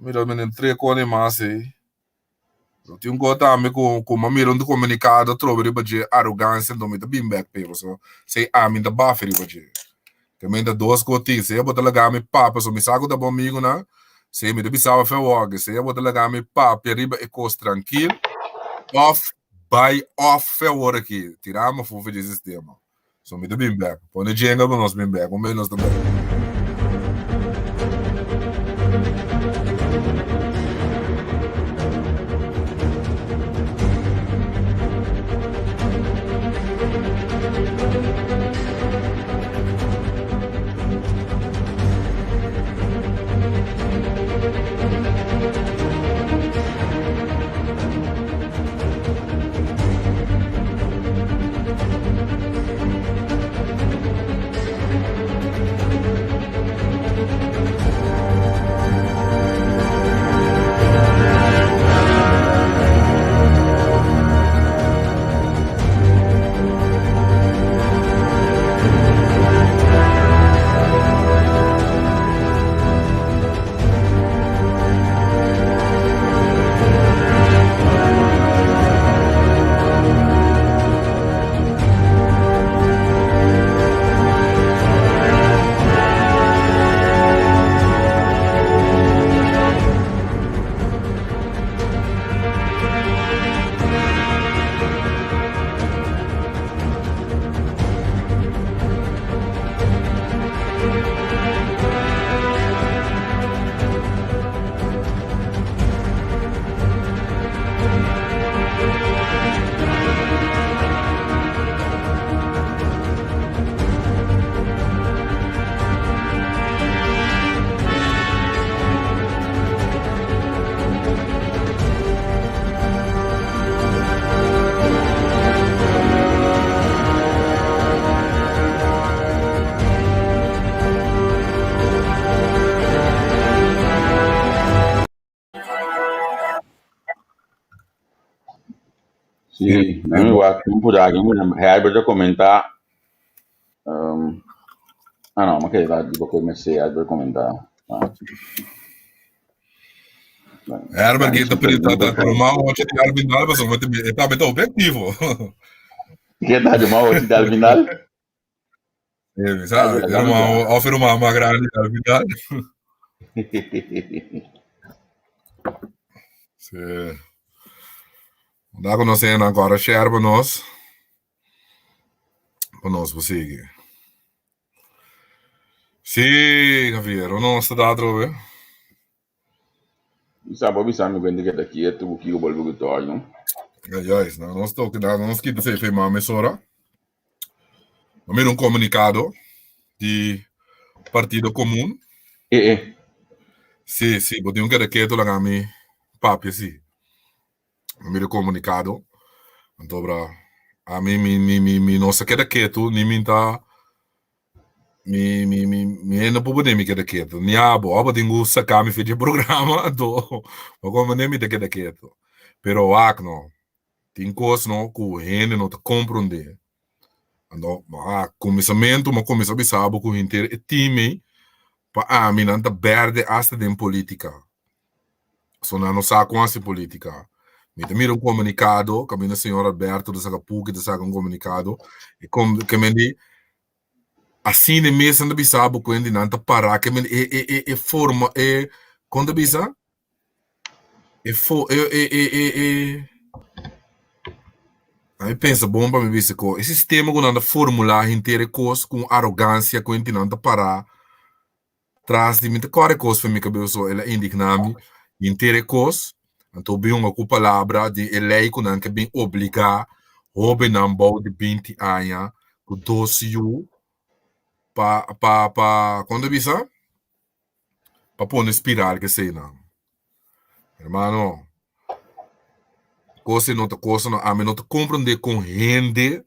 mira mi den tre kone mas ei. No tin un ko tambe ku ku mi a mira un komunikado atrobe riba dje arogansia enton mi ta bin bek p'e paso sei ami ta bafi riba dje. Te menta dos ko tin, sea bo ta laga mi papia, so mi sa ku ta bo amigunan, sea mi ta bisa bo fe wòke, sea bo ta laga mi papia riba e kos trankil òf bai òf fe awor aki, tira mi afó for dje sistema. So mi ta bin bek. Pone jingle pa nos bin bek. Un bes nos ta bek. Sí, no mi wak un por aki, Herbert a comenta, um, ah no, ma ke ta di boke me se Herbert comenta. Ah. Herbert que ta ta ta ta normal ocho di al final, pasobra e ta ta objetivo. Ke ta de mal ocho di al final? Eh, sa, ruman, of ruman mas grandi al final. Sí. Da ku nos hende ankora share pa nos. Pa nos por sigui. Sí, Javier, nos ta da atrobe. Bisa bo bisa mi kuenta keda kietu ku kiko bolbe ku tòg no. Ja, juist. Nou, nos toque, nou, nos kita CV maar mesora. Mi mira un komunikado di Partido Komun. Eh eh. Sí, sí, bo tin un keda ketu laga mi papia sí. Mi mira komunikado. Anto bra, ami mi mi mi mi no sa keda ketu ni mi ta mi mi mi mi no por pone mi keda ketu. Ni abo, abo tin ku saka mi for di e programa anto bo komprende mi ta keda ketu. Pero wak no, Tin kos no ku hende no ta komprondé. Anto, a kuminsamentu mi a kuminsá bisa bo ku henter e team ei, pa ami nan ta bèrdè asta den polítika. So nan no sa kon hasi polítika. Mi ta mira un komunikado kaminda señor Alberto ta saka puki ta saka un komunikado e kom ke men di asina e mes nan ta bisa bo ku hende nan ta pará ke men e e e e forma e kon ta bisa? E fo e e e e e A mi pensa bon pa mi bisa ko e sistema ku nan ta formulá henter e kos ku un arogansia ku henter nan ta pará tras di mi ta kòrda e kos pa mi kabes so el a indigná mi henter e kos anto bin hunga ku palabra di e lei ku nan ke bin obligá hóbennan bou di binti aña ku dos yu pa pa pa kon ta bisa? Pa pone spiral kesei nan. Hermano, kos no ta kos no. Ami no ta komprende kon hende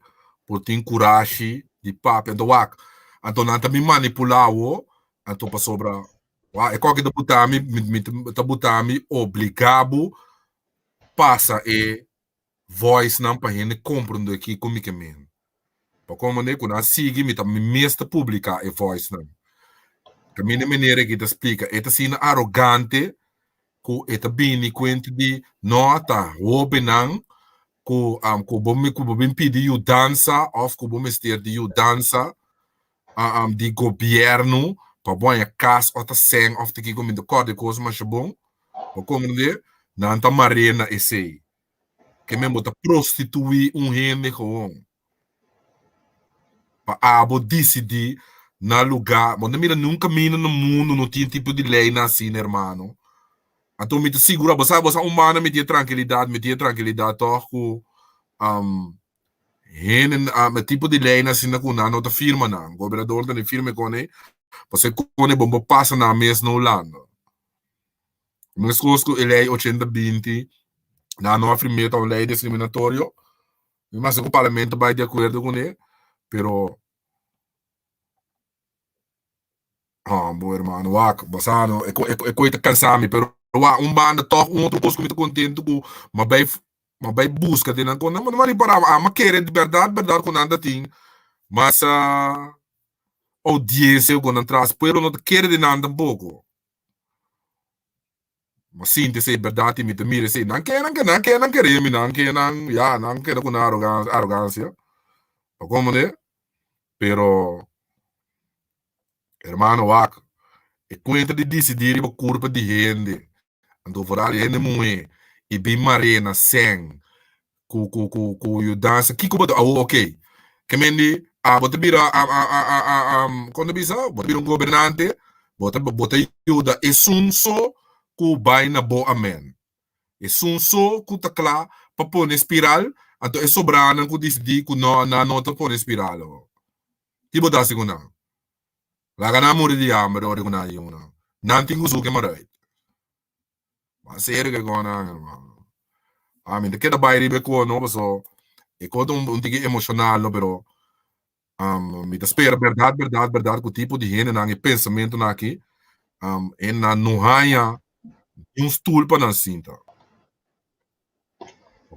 por tin kurashi di papia. Anto wak, anto nan ta bin manipulá bo, anto pasobra wak e koki ta buta mi, mi ta buta mi obligá bo pasa e voice nan pa hende komprende kiko mi ke men. Pa komprende ku nan sigui mi ta mi mes ta publiká e voice nan. Kaminda meneer aki ta splika e ta asina arogante ku e ta bini kuenta di no ta hóbennan ku ku bo ku bo bin pidi yudansa òf ku bo mester di yudansa di gobièrnu pa bo haña kas òf ta sèn òf ta kiko mi ta kòrda e kos masha bon. Bo komprende? Nan ta mar'é na esei. Ke men bo ta prostituí un hende gewoon. Pa abo disidí na lugá. Bo no mira niun kaminda na mundu no tin tipo di leinan asina, hermano. Anto mi ta sigurá, bo sa, bo sa un banda mi tin e trankilidat, mi tin e trankilidat tòg ku hende, e tipo di leinan asina ku nan no ta firma nan. Gobernador ta ni firma e kone, pasobra e kone bo por pasa nan mes na Hulanda. Meskos ku e lei ochenta binti, nan no a firm'é ta un lei diskriminatorio. Mi mester ku parlamento bai di akuerdo kuné, pero bo hermano wak, bo sa no, e e koi ta kansa mi, pero wak un banda tòg un otro kos ku mi ta kontentu ku mi bai mi bai buska den nan kos, mi ripará ami a kere di bèrdat bèrdat ku nan ta tin mas oudiensia ku nan tras, pueblo no ta kere den nan tampoko. Ma sinti esei bèrdat i mi ta mira esei. Nan ke, nan ke, nan ke, nan kere mi, nan ke, nan, ya, nan keda ku nan arogan, arogansia. Pa komprende? Pero, hermano, wak, e kuenta di disidí riba kurpa di hende, anto foral hende muhé, i bin mar'é na sèn, ku ku ku ku yudansa kiko bo ta awo ok ke men di abo ta bira a a a a a a kon ta bisa bo ta bira un gobernante bo ta bo ta yuda esun so ku bai na bo amen esun so ku ta kla pa pone spiral anto e sobranan ku disidi ku no nan no ta pone spiral awo ki bo ta hasi ku nan laga nan muri di hamber ora ku nan yuna nan tin ku suke maruit. Mas serio ke kon nan, hermano. Ah, mi ta keda bai riba e ko no, paso e ko ta un, un tiki emocional no, pero um, mi ta spera berdad, berdad, berdad ku tipo di hendenan e pensamentonan aki, um, hendenan no haña ni un stoel pa nan sinta.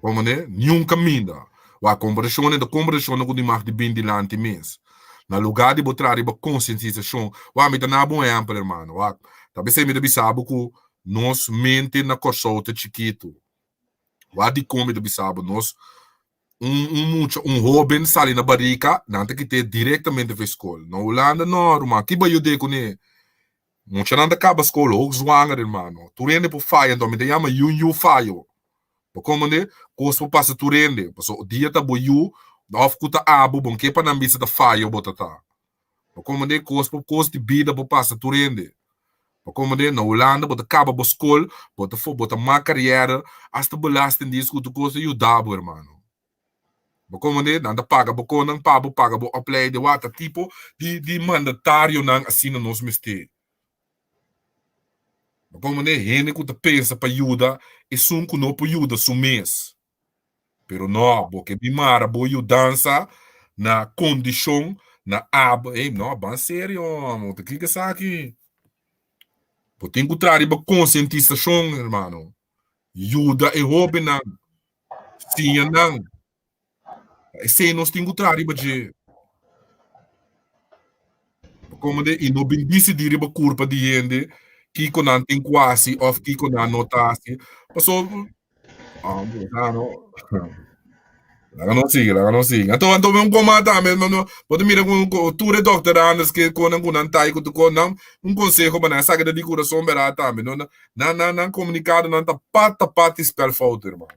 Como ne? Niun kaminda. Wak, komparashon ta komparashon ku di mag di bin dilanti mes. Na lugá di bo traha riba konsientisashon. Wak, mi ta nabo un ehèmpel, hermano. Wak, ta p'esei mi ta bisa bo ku nos mente na Kòrsou ta chikitu. Wak dikon mi ta bisa bo, nos un un mucha, un hóben sali na barika, nan ta kit'é direktamente for skol. Na Hulanda no, ruman. Ki bo a yud'é kuné? Muchanan ta kaba skol hoogzwanger, hermano. Tur hende por faya, anto mi ta yama yu yu fayo. Bo komprende? Kos por pasa tur hende. Pasobra dia ta bo yu òf ku ta abo, bo no ke pa nan bisa ta fayo bo ta ta. Bo komprende? Kos por kos di bida por pasa tur hende. Bo komprende? Na Hulanda bo ta kaba bo skol, bo ta bo ta mak kariera, asta belastingdienst ku tur kos ta yuda bo, hermano. Bo komprende? Nan ta paga bo konnan pa bo paga bo opleiding. Wak ta tipo di di mandatarionan asina nos mester. Bo komprende? Hende ku ta pensa pa yuda esun ku no por yuda su mes. Pero no, bo ke bin mara bo yudansa na kondishon na abo. Ey, no, ban serio, amo. Ta kiko esaki? Bo tin ku traha riba konsientisashon, hermano. Yuda e hóbennan. Siña nan. Esei nos tin ku traha riba dje. Komo de i no bin disidí riba kurpa di hende kiko nan tin ku hasi òf kiko nan no ta hasi. Pasobra, ah, no. Laga nos sigui, laga nos sigui. Anto, anto un koma tambe, no, no, bo ta mira ku tur e dòkter Anders ke konan ku nan ta i ku tur kon nan, un konseho pa nan, esaki ta di kurason bèrdat tambe, no, nan, nan, nan komunikadonan ta pata pata i spèl fout, hermano.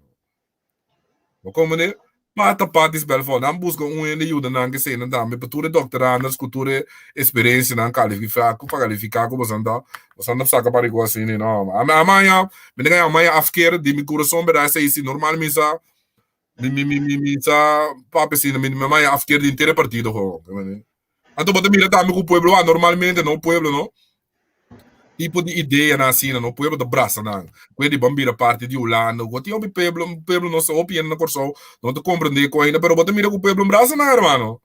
Bo komprende? Pata pata i spèl fout. Nan buska un hende yuda nan ke eseinan tambe, pa tur e dòkter Anders ku tur e eksperensianan kalifiká, ku kalifiká ku boso ta, boso ta saka pariko asina, no. Ami, ami a, mi ta gana ami a afkeer di mi kurason bèrdat esei si normal mi sa. Mi mi mi mi mi sa papia asina, mi mi maya afkeer di henter e partido gewoon. Anto bo ta mira tambe ku pueblo wak normalmente no pueblo no tipo di ideanan asina no pueblo ta brasa nan. Ku e di ban bira parti di Hulanda ku tin hopi pueblo pueblo no sa hopi hende na Kòrsou no ta komprende ku ainda pero bo ta mira ku pueblo brasa nan hermano.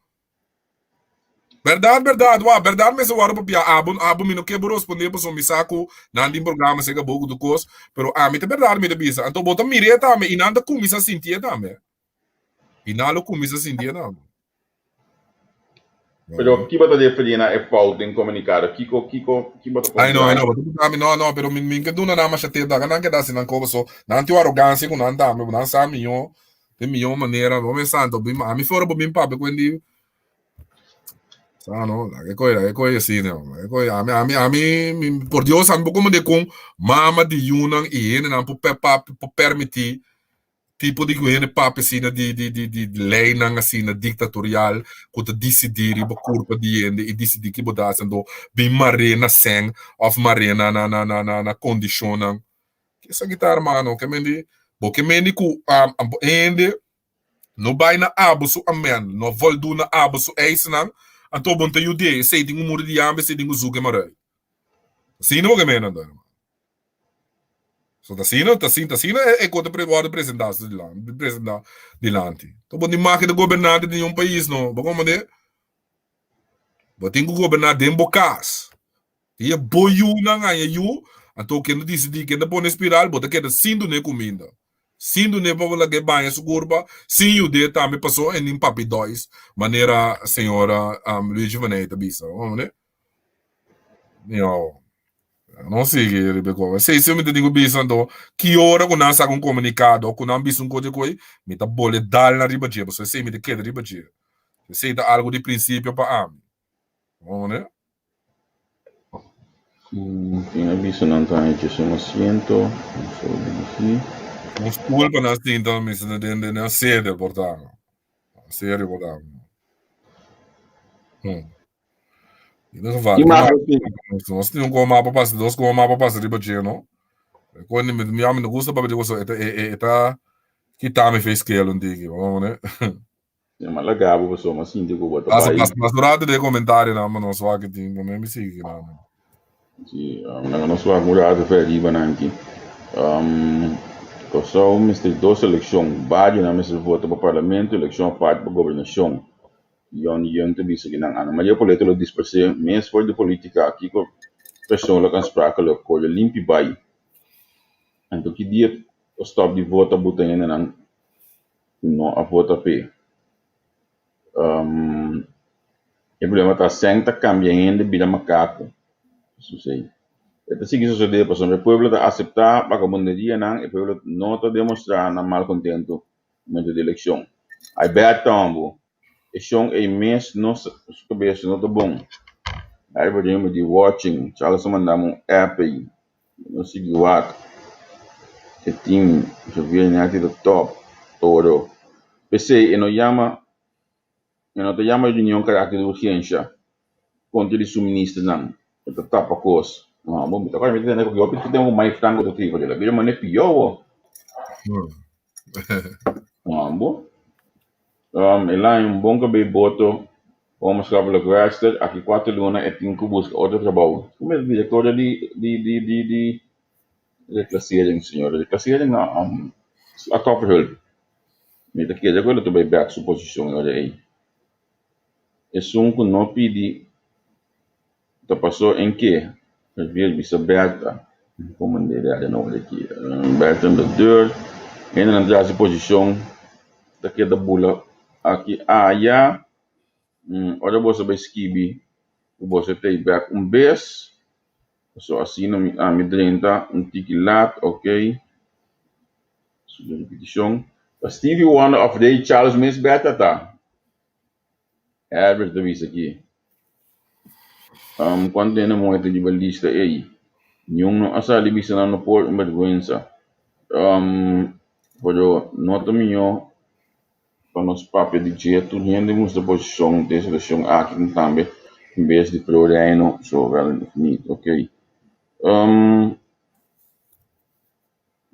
Berdad, berdad, wak, berdad mester wòrdu papia. Abo, abo mi no ke bo rosponde pasobra mi sa ku nan tin programa serka bo ku tur kos, pero ami ta berdad mi ta bisa. Anto bo ta mir'é tambe i nan ta kuminsá sintié tambe. I nan lo kuminsá sintié tambe. Pero ki bo ta referí na e fout den komunikado? Kiko, kiko, ki bo ta Ai no, ai konsiderá? no, bo ta bisa mi no, no, pero mi, mi ke duna nan masha tempu, nan nan keda hasi nan kos paso nan tin un arogansia ku nan tambe, nan sa mihó, den mihó manera, bo mester anto bin, ami for bo bin papia ku hende Sa no, laga e koe, laga e koe asina, laga e koe. Ami, ami, ami, mi, por Dios, ami por komprende kon mama di yunan i hendenan por pe papia, por permití tipo di ku hende papia asina di, di, di, di leinan asina diktatorial ku ta disidí riba kurpa di hende i disidí ki bo ta hasi. Anto bin mar'é na sèn òf mar'é na, na, na, na, na, na kondishonnan. Esaki ta, hermano, ke men di, bo ke men di ku hende No bai na abo su amen, no voldu na abo su eisnan, anto bo no ta yud'é, esei tin ku muri di hamber, esei tin ku zuka e marei. Asina bo ke mena anto, hermano. So ta asina, ta asina, ta asina e kos ta wòrdu presentá su dilanti, presentá dilanti. Anto bo no tin maki ta gobernante di niun pais no, bo komprendé? Bo tin ku goberná den bo kas. I e bo yunan haña yu, anto ken ta disidí ken ta pone spiral, bo ta keda sin dun'é kuminda, sin dun'é pa bo lag'é baña su kurpa, sin yud'é tambe paso e nin papi dòis, manera señora Luigi van Eyck ta bisa. Miau, no sigui riba e kos. Esei si mi ta tin ku bisa anto, ki ora ku nan saka un komunikado òf ku nan bisa un kos di koi, mi ta bole dal nan riba dje, pasobra esei mi ta keda riba dje. Esei ta algu di prinsipio pa ami. Tin aviso nan ta hecho sin asiento. Un solo dirigí. Un stoel pa nan sinta mi sinta den den den sede por ta. Serio por ta. Hmm. In ieder geval, Ki mas bo tin? nos tin un goma pa pasa, dos goma pa pasa riba dje, no? Kon mi mi mi no gusta papia di cosa, e ta e e ta kita mi fe skelo un tiki, bo ne? Ya ma laga bo pasobra mi a sinti ku bo ta Pasa bai. pasa pasa un rato den comentarionan pa nos wak tin prome mi sigui kinan. Si, laga nos wak un rato fe riba nan aki. Kòrsou mester dos elekshon, barionan mester vota pa parlamento, elekshon apart pa gobernashon. Yon Young ta bisa kinan. Ana Maria Poleto lo dispers'é mes for di politika, kiko persoonlijk aansprakelijk, kore limpi bai. Anto ki dia ta stòp di vota buta hendenan ku no a vota p'e. E problema ta sèn ta kambia hende bira makaku. Esei. E ta sigui sosodé pasobra e pueblo ta aseptá bagabunderianan, e pueblo no ta demostrá nan malkontentu momento di elekshon. Ai bèt tambu, e shon ei mes no su kabes no ta bon. Everybody me di watching. Charles a manda mi un app ei. No sigui wak. E team Javier Netti ta top. Toro. P'esei e no yama e no ta yama reunion karakter di urgensha kontra di su ministernan. E ta tapa kos. No, bo mi ta kòrda mi ta tende ku hopi tempu Mike Franco ta triba dje. Bira manera pió bo. No, bo. El a haña un bon kabei boto como maatschappelijk werkster. Aki kuater luna e tin ku buska otro trabou. Como e direktor di di di di di reclassering, señor. Reclassering no, slachtofferhulp. Mi ta kere ku el ta bai bèk su posishon e ora ei. Esun ku no pidi ta pasó en ke? Javier bisa Bertha. Como de nobo aki. Bertha in de deur. Hendenan ta hasi posishon ta keda bula aki aya. Ora boso bai skibi ku boso ta bèk un bes. So asina mi ami drenta un tiki lat, ok. Su repetishon. Pa Stevie Wonder of Ray Charles mes Bertha ta. Herbert ta bisa aki. Cuanto hende muhe ta riba lista ey? Niun no a sali bisa nan no por, un berguensa. Pero no ta miho pa nos papia di dje tur hende mustra posicion den situacion aki tambe en bes di pro reino so wel of niet. Ok.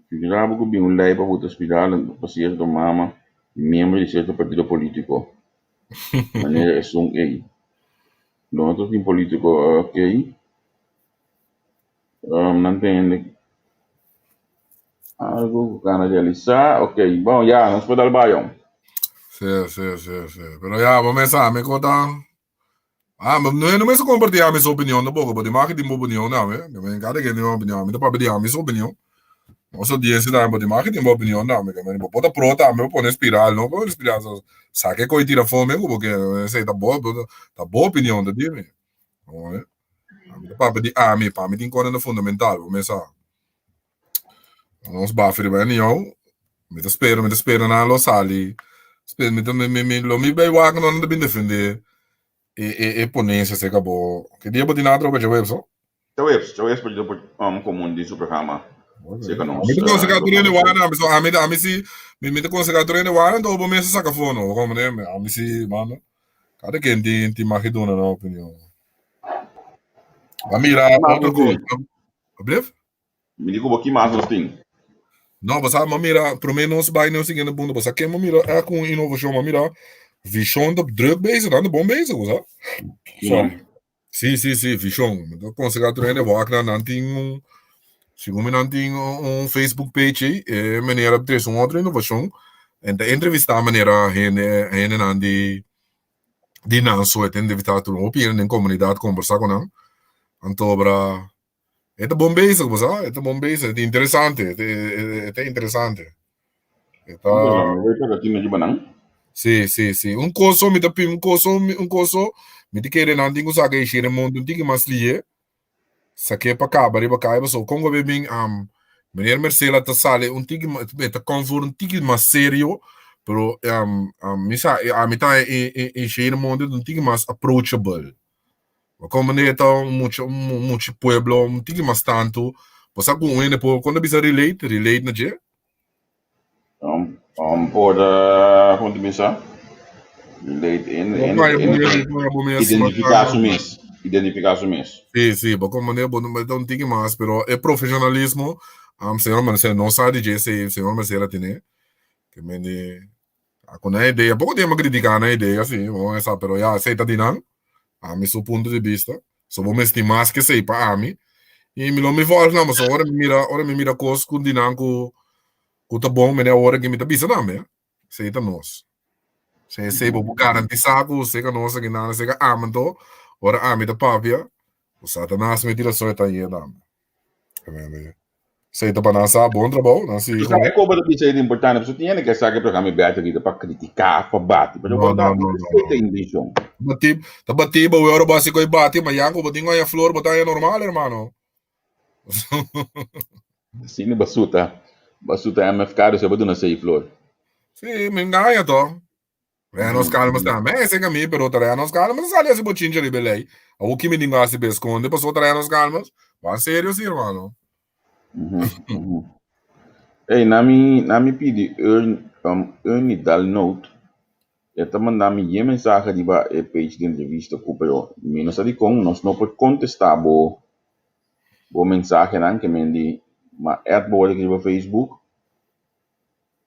Figurá bo ku bin un lei pa buta spiralen pa sierto mama di miembro di sierto partido polítiko, manera esun ei. Lo no ta tin polítiko, ok. Nan tende algu ku kana realisá, ok. Bon, ya, nos por dal bai on. Sí, sí, sí, sí. Pero ya, bo mesa, mi kota. Ah, ma no, no mester comparti ami su opinion tampoco, porque mag tin bo opinion tambe. Mi me encanta que tin opinion. Mi ta papia di ami su opinion. Nos audiencia tambe, porque mag tin bo opinion tambe. Que men, bo ta pro tambe, bo pone spiral, no pone spiral. So, saque coi tira fome, porque esey ta bo, ta bo opinion, ta dime. Oye. Mi ta papia di ami, pa mi tin cosnan fundamental, bo mesa. Nos bafi riba anyhow. Mi ta spera, mi ta spera nan lo sali. Spera, mi ta, mi, mi, mi, lo mi bay wak nan ta bin defende e, e, e ponencia cerca bo. Ke dia bo tin otro pa djaweps, ho? Djaweps, djaweps pa dje um, komun di su programa. Cerca nos. Mi ta conseha tur hende wak nan, so ami, ami si, mi, mi ta conseha tur hende wak nan, bo mester saca afó, no? Como ne, ami si, mano. Cada quien tin, tin mag di duna nan opinion. Ma mira, otro cosa. Ablief? Mi di ku bo ki mas nos tin? No, bo sa, ma mira, promé nos bai na e siguiente punto, bo sa ken bo mira e ku un inovashon, ma mira, Vishon ta druk bezig, nan ta bon bezig, bo sa. Sorry. Sí, sí, sí, Vishon. Mi ta konsehá tur hende wak nan, nan tin un, segun mi nan tin un Facebook page ei, e manera a trese un otro inovashon, en ta entrevistá manera hende, hendenan di, di nan suerte, entrevistá tur hopi hende den komunidat, kombersá ku nan, anto obra. E ta bon bezig, bo sa? E ta bon bezig. E ta interesante. E ta interesante. E ta... Sí, sí, sí. Un koso mi ta pidi, un koso, un koso, mi ta kere nan tin ku saka e shire mundu un tiki mas lihe. Sak'é pa kaba riba kai, pasobra kon ku a bin bin, meneer Mercela ta sali un tiki, e ta konfor un tiki mas serio, pero mi sa, ami ta e shire mundu un tiki mas approachable. Ma como ne ta un mucha un mucha pueblo un tiki mas tantu, bo sa ku un hende por kon ta bisa relate, relate na dje? Um, um, por, uh, kon ta bisa? Relate in, Bo in, paña bo in, mes, bo paña bo mes identifiká su mes, identifiká su mes. Sí, sí, bo como ne bo ta un tiki mas, pero e profesionalismo, um, señor Marcelo no sa di dje, si señor Marcelo tene, ke mende A ku nan idea, poko tempo a kritiká nan idea si, bo sa, pero ya esei ta di nan, ami su punto di bista, so bo mester mas ke esei pa ami, i mi lo mi vòlg nan, pasobra ora mi mira, ora mi mira kos ku di nan ku ku ta bon, mene awor aki mi ta bisa tambe, esei ta nos. Esei esei bo por garantisá ku seka nos aki nan, seka ami anto, ora ami ta papia, ku Satanas mi tira soe ta yega tambe. Esei ta pa nan sa bon trabou, nan sigui Tu con sabe como ta bisa e importante, pasobra tin hende ke sa ke programa e bèta kita pa kritiká, pa bati, pero No, bo ta no, no, no, esei ta no. intencion. Bati, ta bati bo ora bo hasi koi bati, ma ya ku bo tin oña flor bo ta haña normal, hermano. Asina basuta, basuta MFK, dus bo duna sei flor. Sí, mi ngaña to. Reanos calmas tambe. Ese kami, pero Reanos calmas sali así bochincha riba e lei. Awo kimi ningo hasi be esconde paso Reanos calmas. Ban serio sí, hermano. Hey, nami, nami pidi Ern, Ernie Dalnoot. E ta manda mi yen mensahe riba e page di entrevista ku, pero mi no sa dikon nos no por kontestá bo bo mensahenan ke men di ma add bo wòrdu riba Facebook.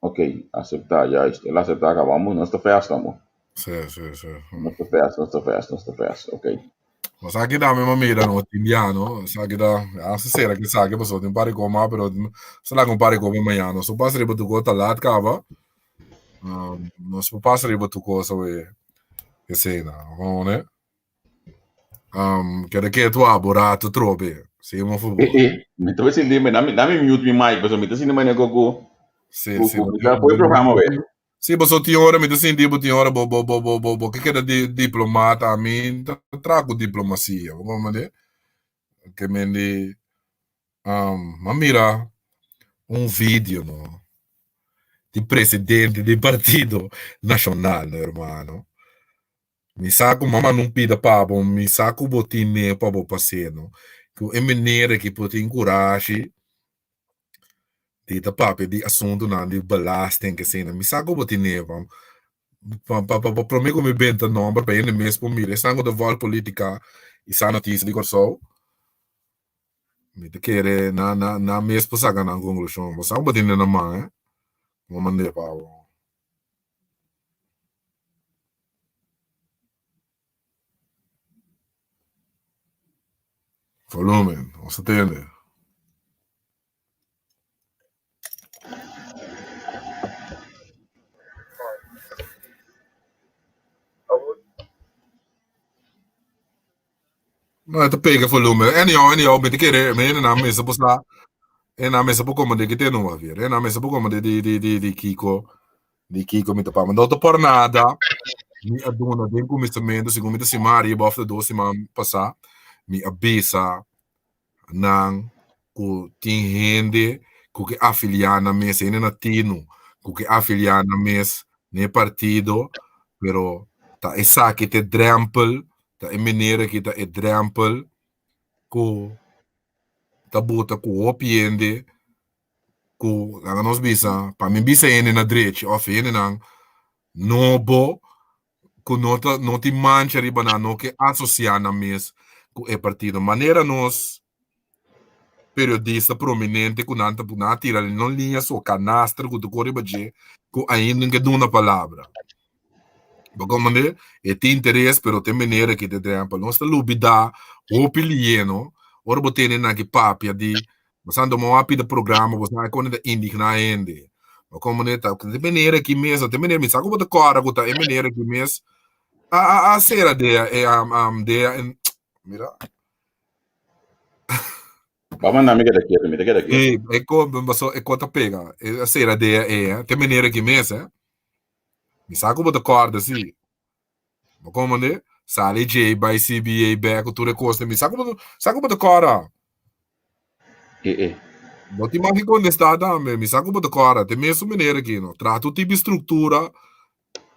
Ok, aceptá, juist. El aceptá caba. Amo, nos ta fast, amo. Sí, sí, sí. Nos ta fast, nos ta fast, nos ta fast. Ok. Mas aki dame ma mira no tindiano, sa ki da, ya se sera ki sa ki paso tin pari koma, pero se la un pari koma mañana. So pasa riba tu kota lat kaba. Nos por pasa riba tu cosa we esena, no ne? Keda ketu abo rato trobe. Sí, mo Eh, favor. eh, mi ta sinti, mi nami, nami mute mi mic, paso mi ta sinti manera ku, ku, Sí, ku, sí, ku, bo mi tin, ta bo foi tin, programa we. sí, bo so tin ora, mi ta sinti bo tin ora, bo, bo, bo, bo, bo, bo ke keda di diplomata, a mi ta traha ku diplomasia, bo comprende? Ke men di, m'a mira un video, no, di presidente di Partido Nacional, no, hermano. Mi sa ku mama no pida pa bo, mi sa ku bo tin ne pa bo pas'é no. Ku e manera ki bo tin kurashi di ta papia di asuntunan di belasting asina. Mi sa ku bo tin ne pa pa pa promé ku mi benta nòmber pa hende mes por mira. Esnan ku ta vòlg politika i sa notisia di Kòrsou, mi ta kere nan nan nan mes por saka nan konklushon. Bo sa ku bo tin ne na man eh. Bo mand'é pa bo. Volumen, nos ta tende. No, e ta pega volumen. Anyhow, anyhow, mi ta kere, mi hende nan mester por sa, e nan mester por komprende ki tenu Javier. E nan mester por komprende di, di, di, di kiko, di kiko mi ta papia. No ta por nada, mi a duna den kuminsamentu, segun mi ta siman ariba òf ta dos siman pasá, mi a bisa nan ku tin hende ku ke afiliá nan mes, hende na tinu ku ke afiliá nan mes na e partido, pero ta esaki ta e drèmpel, ta e manera ki ta e drèmpel ku ta buta ku hopi hende ku laga nos bisa, pa mi bisa hende na drechi òf hendenan nobo ku no ta no tin mancha riba nan, no ke asosiá nan mes ku e partido. Manera nos periodista prominente ku nan ta nan a tira no liña so kanastra ku ta kore riba dje ku ainda no ke duna palabra. Bo komprende? E tin interes pero tin manera ki ta drempel. Nos ta lubida hopi lieno ora bo tene nan ki papia di Bo sa anto moa pida programa, bo sa kon ta indigná hende. Bo komprende? Ta te manera ki mes, te manera mi sa ku bo ta kòrda ku ta e manera ki mes a a a sera dea e am am dea en mira. Ba manda mi keda ketu, mi ta keda ketu. E e ko paso e ko ta pega, e a sera dea e te manera ki mes eh. Mi sa ku bo ta kòrda si. Bo komprende? Sali djei bai CBA bek ku tur e kosnan. Mi sa ku bo sa ku bo ta kòrda. E e. Bo tin mas di kontestá tambe. Mi sa ku bo ta kòrda. Te mesun manera aki no. Traha tur tipo di struktura.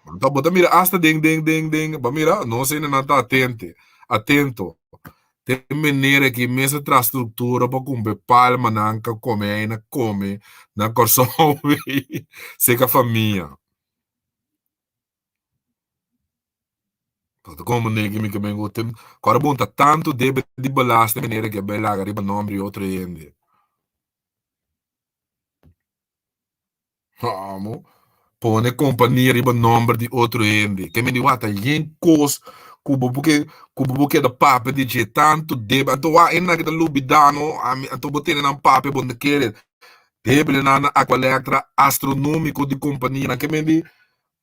Anto bo ta mira asta den den den den. Bo mira nos hendenan ta atente atento. Te manera aki mes a traha struktura pa kumpra e palmanan ka kome ei na kome na Kòrsou seka famia. Ta como negi mi ke men gusta. Kora bon ta tanto debe di belasting manera ke bay laga riba nomber di otro hende. Amo. Pone compania riba nomber di otro hende. Ke men di wak ta yen kos ku bo por ke ku bo por keda papia di dje tanto debe. Anto wak e nan ke ta lubida no. Ami anto bo tene nan papia bo no ta kere. Debe nan na Aqualectra astronomico di compania nan ke men di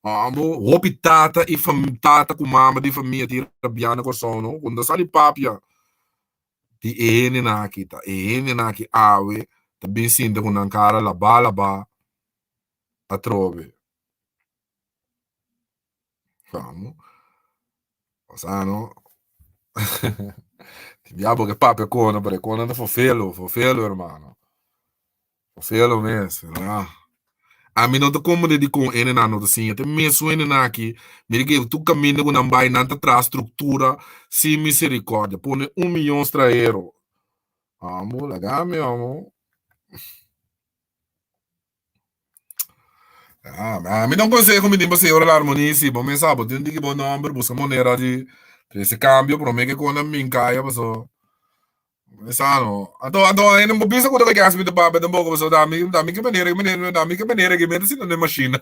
Amo hopi tata i fam tata ku mama di famia tin rabia na Kòrsou no ku no ta sali papia di e hendenan aki ta e hendenan aki awe ta bin sinta ku nan kara labá labá atrobe amo osea no tin bia bo ke papia ku nan pero e konan ta fofelo fofelo hermano fofelo mes. Ami no ta komprende dikon hendenan no ta siña. Ta e mesun hendenan aki, mira ke tur kaminda ku nan bai nan ta traha struktura sin miserikòrdia. Pone un miyon strahero. Amo, laga mi amo. Ah, mi da un konseho mi tin pa señora Larmonie, si bo mes sa bo tin un tiki bo nòmber, buska manera di trese kambio promé ke kon nan bin kaya paso mi sa no. Anto anto hende bo bisa ku ta kaya mi ta papia tampoko paso ta mi ta mi ke manera ke manera ta mi ke manera ke mi ta sinta den mashina.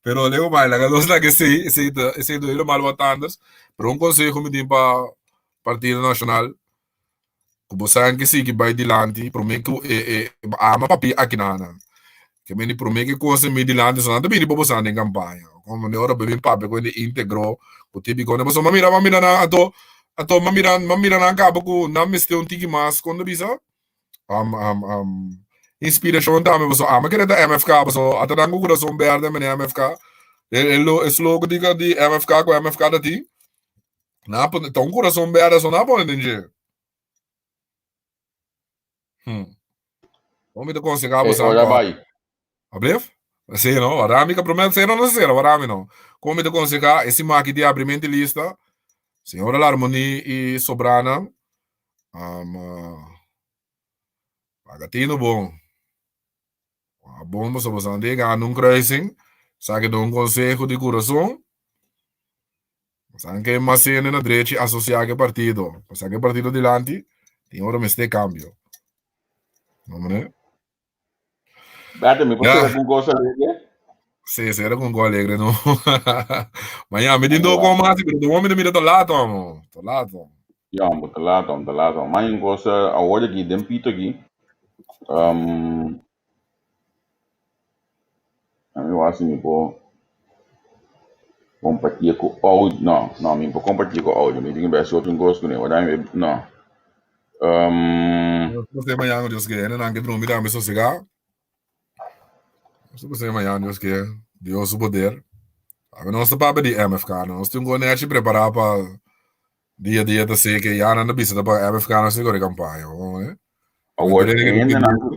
Pero lego bai laga nos laga esei esei ta esei ta helemaal wat anders. Pero un konseho mi tin pa Partido Nashonal ku bo san ke sigui bai dilanti promé ku e e ama papia aki na nan. Ke meni promé ke kos mi dilanti so nan ta bini pa bo san den kampaña. Komo ne ora bo bin papia ku hende íntegro ku típiko ne pasobra m'a mira m'a mira nan anto anto m'a mira m'a mira nan kaba ku nan mester un tiki mas kon ta bisa inspirashon tambe pasobra ami a kere ta MFK pasobra ata nan ku kurason bèrdè mene MFK e e lo e slogan di di MFK ku MFK ta tin. Nan a pone, ta un kurason bèrdè so nan a pone den dje. Hmm. Kon mi ta konsehá Hey, boso ora ankò? bai. Ablief? Sí, no? Wara mi ka promete, sero no sero, wara mi no. Kon mi ta konsehá e siman aki di abrimento di lista, señora Larmonie i sobranan, um, paga tino bon. A bon boso boso a yega na un kruising, esaki ta un konseho di kurason. Boso ke mas hende na drechi asosiá ku e partido. Pasá ku e partido dilanti, tin ora mester kambio. No mane? Berte, mi por Ya. sera con cosa alegre? Sí, sera con cosa alegre, no. Ma ya, mi tin dos con mas, pero de momento mira ta lato, amo. Ta lato. Ja, bo ta lato, ta lato. Ma un cosa, awor aki, den pito aki, um, A mi wak si mi por compartié cu audio. No, no, mi no por compartié cu audio. Mi tin que bes otro cos cu ne. Wak mi, no. Um, Nos ta mañana Dios ke, nan ke drumi tambe sosegá. Nos ta mañana Dios ke, Dios su poder. Awe nos ta papia di MFK, nos tin un conechi prepará pa dia dia ta sé ke ya nan ta bisa ta pa MFK nos tin kore kampaña. Awor, hendenan ku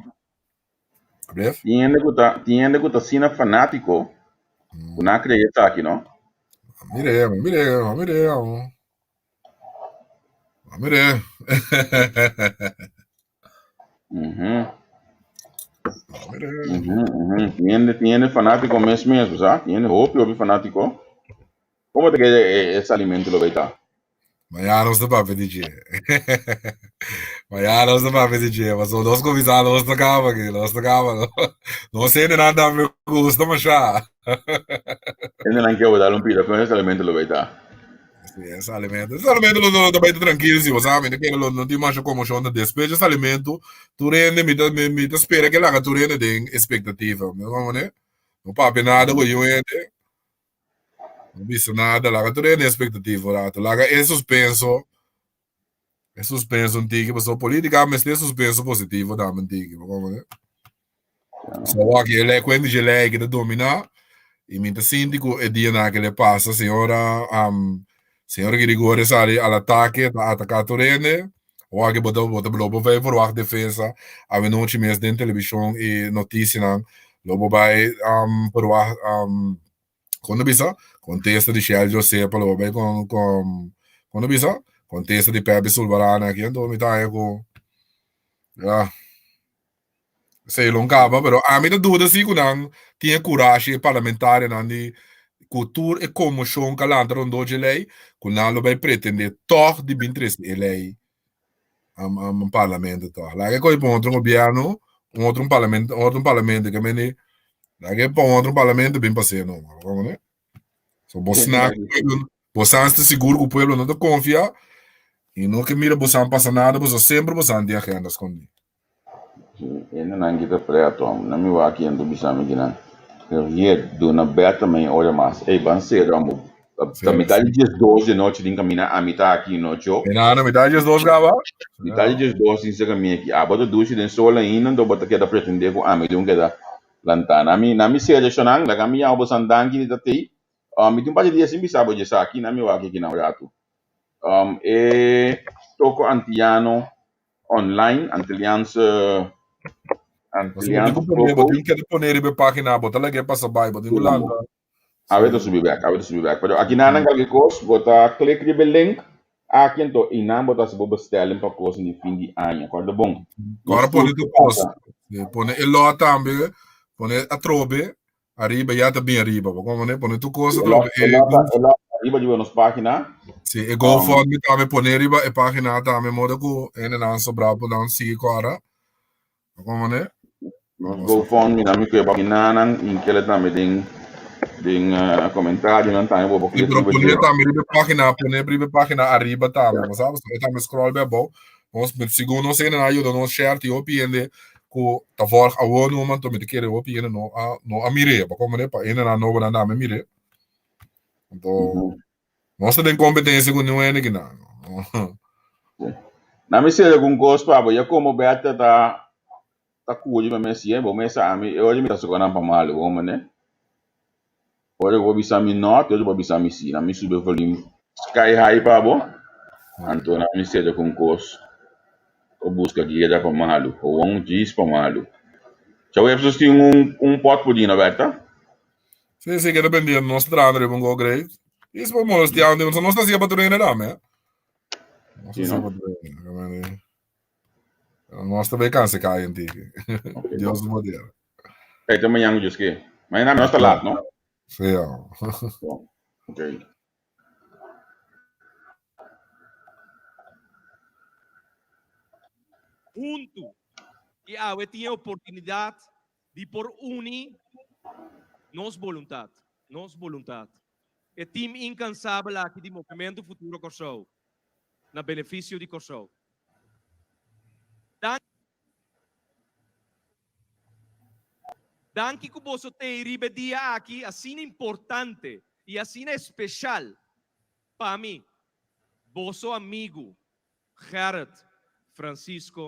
Ablief? Tin hende ku ta, tin hende ku ta asina fanátiko ku nan a krea esaki, no? Mire, mire, mire, mire. Mhm. Mire. Mhm, mhm. Tin hende, tin hende fanátiko mes mes, bo sa? Tin hende hopi, hopi fanátiko. Komo ta kere e salimentu lo bay ta? Mañana nos ta papia di dje. Mañana nos ta papia di dje. Pasobra nos kuminsá nos ta kaba aki, nos ta kaba. Nos hendenan tambe gusta mashá. Hendenan ke bo dal un pida kon e salimentu lo bay ta? Sí, e salimentu. E salimentu lo lo ta bay ta trankil si, bo sa. Mi ta kere lo no tin masha komoshon ta despues dje salimentu tur hende mi ta mi ta spera ke laga tur hende den espektativa. Mi ta komo No papia nada ku yu hende. No bisa nada, laga tur hende expectativa un rato. Laga e suspenso, e suspenso un tiki, pasobra politica mester suspenso positivo tambe un tiki, bo comprende? So wak e lei, cuenta dje lei ki ta domina, y mi ta sinti cu e dianan ke le pasa, señora, um, señora Girigorie sali al ataque, ta ataca tur hende, wak bo ta, bo ta, lo bo bay verwacht defensa, awenochi mes den television y noticianan, lo bo bay, um, verwacht, um, Kon ta bisa? Kontesta di Shell Jose pa lo bai kon kon kon ta bisa? Kontesta di Pepe Sulbarana aki anto mi ta haña ku ya esei lo kaba pero ami ta duda si ku nan tin e kurashi e parlamentarionan di ku tur e konmoshon ku a lanta rondó dje lei ku nan lo bai pretendé tòg di bin trese e lei un parlamento tòg. Laga e kohe pa un otro gobièrnu, un otro parlamento, un otro parlamento ke mende, laga e pa un otro parlamento bin pas'é no. So bo sna bo san sta sigur ku pueblo no ta konfia i no ke mira bo san pasa nada pasobra semper bo san tin agenda skondí. Hendenan ki ta preto, nan mi wak yen ta bisa mi kinan. Javier, duna Bertha mei ora mas. Ey, ban sera amo. Ta mitad di diesdos di nochi tin camina, ami ta aki nochi. Enano, mitad di diesdos caba? Mitad di diesdos tin cerca mi aki. Abo ta dushi den sol ainda, anto bo ta keda pretende cu ami dun keda lanta. Na mi, na mi sera shonan, laga mi yama bo san danki di ta tey. Mi tin un par di dia sin bisa bo djesaki, na mi wak aki na un ratu. E toko antiano online, Antilliaanse. Pasobra bo tin ku pone, bo tin keda pone riba e página, bo ta lag'é pasa bai, bo tin ku lanta. Awe ta subi bek, awe ta subi bek. Pero aki nan kalke kos, bo ta klik riba e link aki anto i nan bo ta hasi bo bestelling pa kos di fin di aña. Kòrda bon. Kòrda pone tur kos. Pone e lò tambe, pone atrobe, ariba ya ta bin ariba. Bo kompone? Pone tur kos atrobe. E lò ariba riba nos página. Si, e GoFundMe tambe pone riba e página tambe moda ku hendenan sobrá por nan sigui kòrda. Como ne? Nos GoFundMe na mi kue paginanan y kele tambe den den uh, comentario nan tambe bo Sí, pero pone tambe riba página, pone riba página arriba tambe, yeah. Sabes? E tambe scroll bij abou. Nos met segun nos hende ayuda nos share ti hopi hende ku ta volg awo no man to mi te kere hopi hende no a no a mire, pa como ne pa hende na nobo na me mire. Anto mm -hmm. Nos ta den competencia cu niun hende kinan. Na mi sera algun cos pa bo, ya como Bertha ta ta curi pa mes yen, bo mes sa ami, e ora mi ta soca nan pa malo, bo mane. Ora cu bo bisa mi no, te ora bo bisa mi si. Na mi subi e volume sky high pa bo, anto na mi sera algun cos, bo busca guera pa malo, gewoon djis pa malo. Djaweps nos tin un un pot pudina, Bertha. Sí, sí, keda pendiente. Nos ta trahando riba un go great. Is por molestiando. Nos no ta hacía pa tur hende dame. Nos ta hacía pa tur hende. Nos ta bay cansa cai en tiki. Dios su poder. Hey, te mañana Dios que. Mañana no está laat, no? Sí, ja. Ok. Huntu i awe tin e oportunidat di por uni nos boluntat, nos boluntat, e team inkansabel aki di Movementu Futuro Kòrsou, na benefisio di Kòrsou. Danki ku boso t'ei riba e dia aki asina importante i asina espeshal pa mi, boso amigu Gerrit Francisco.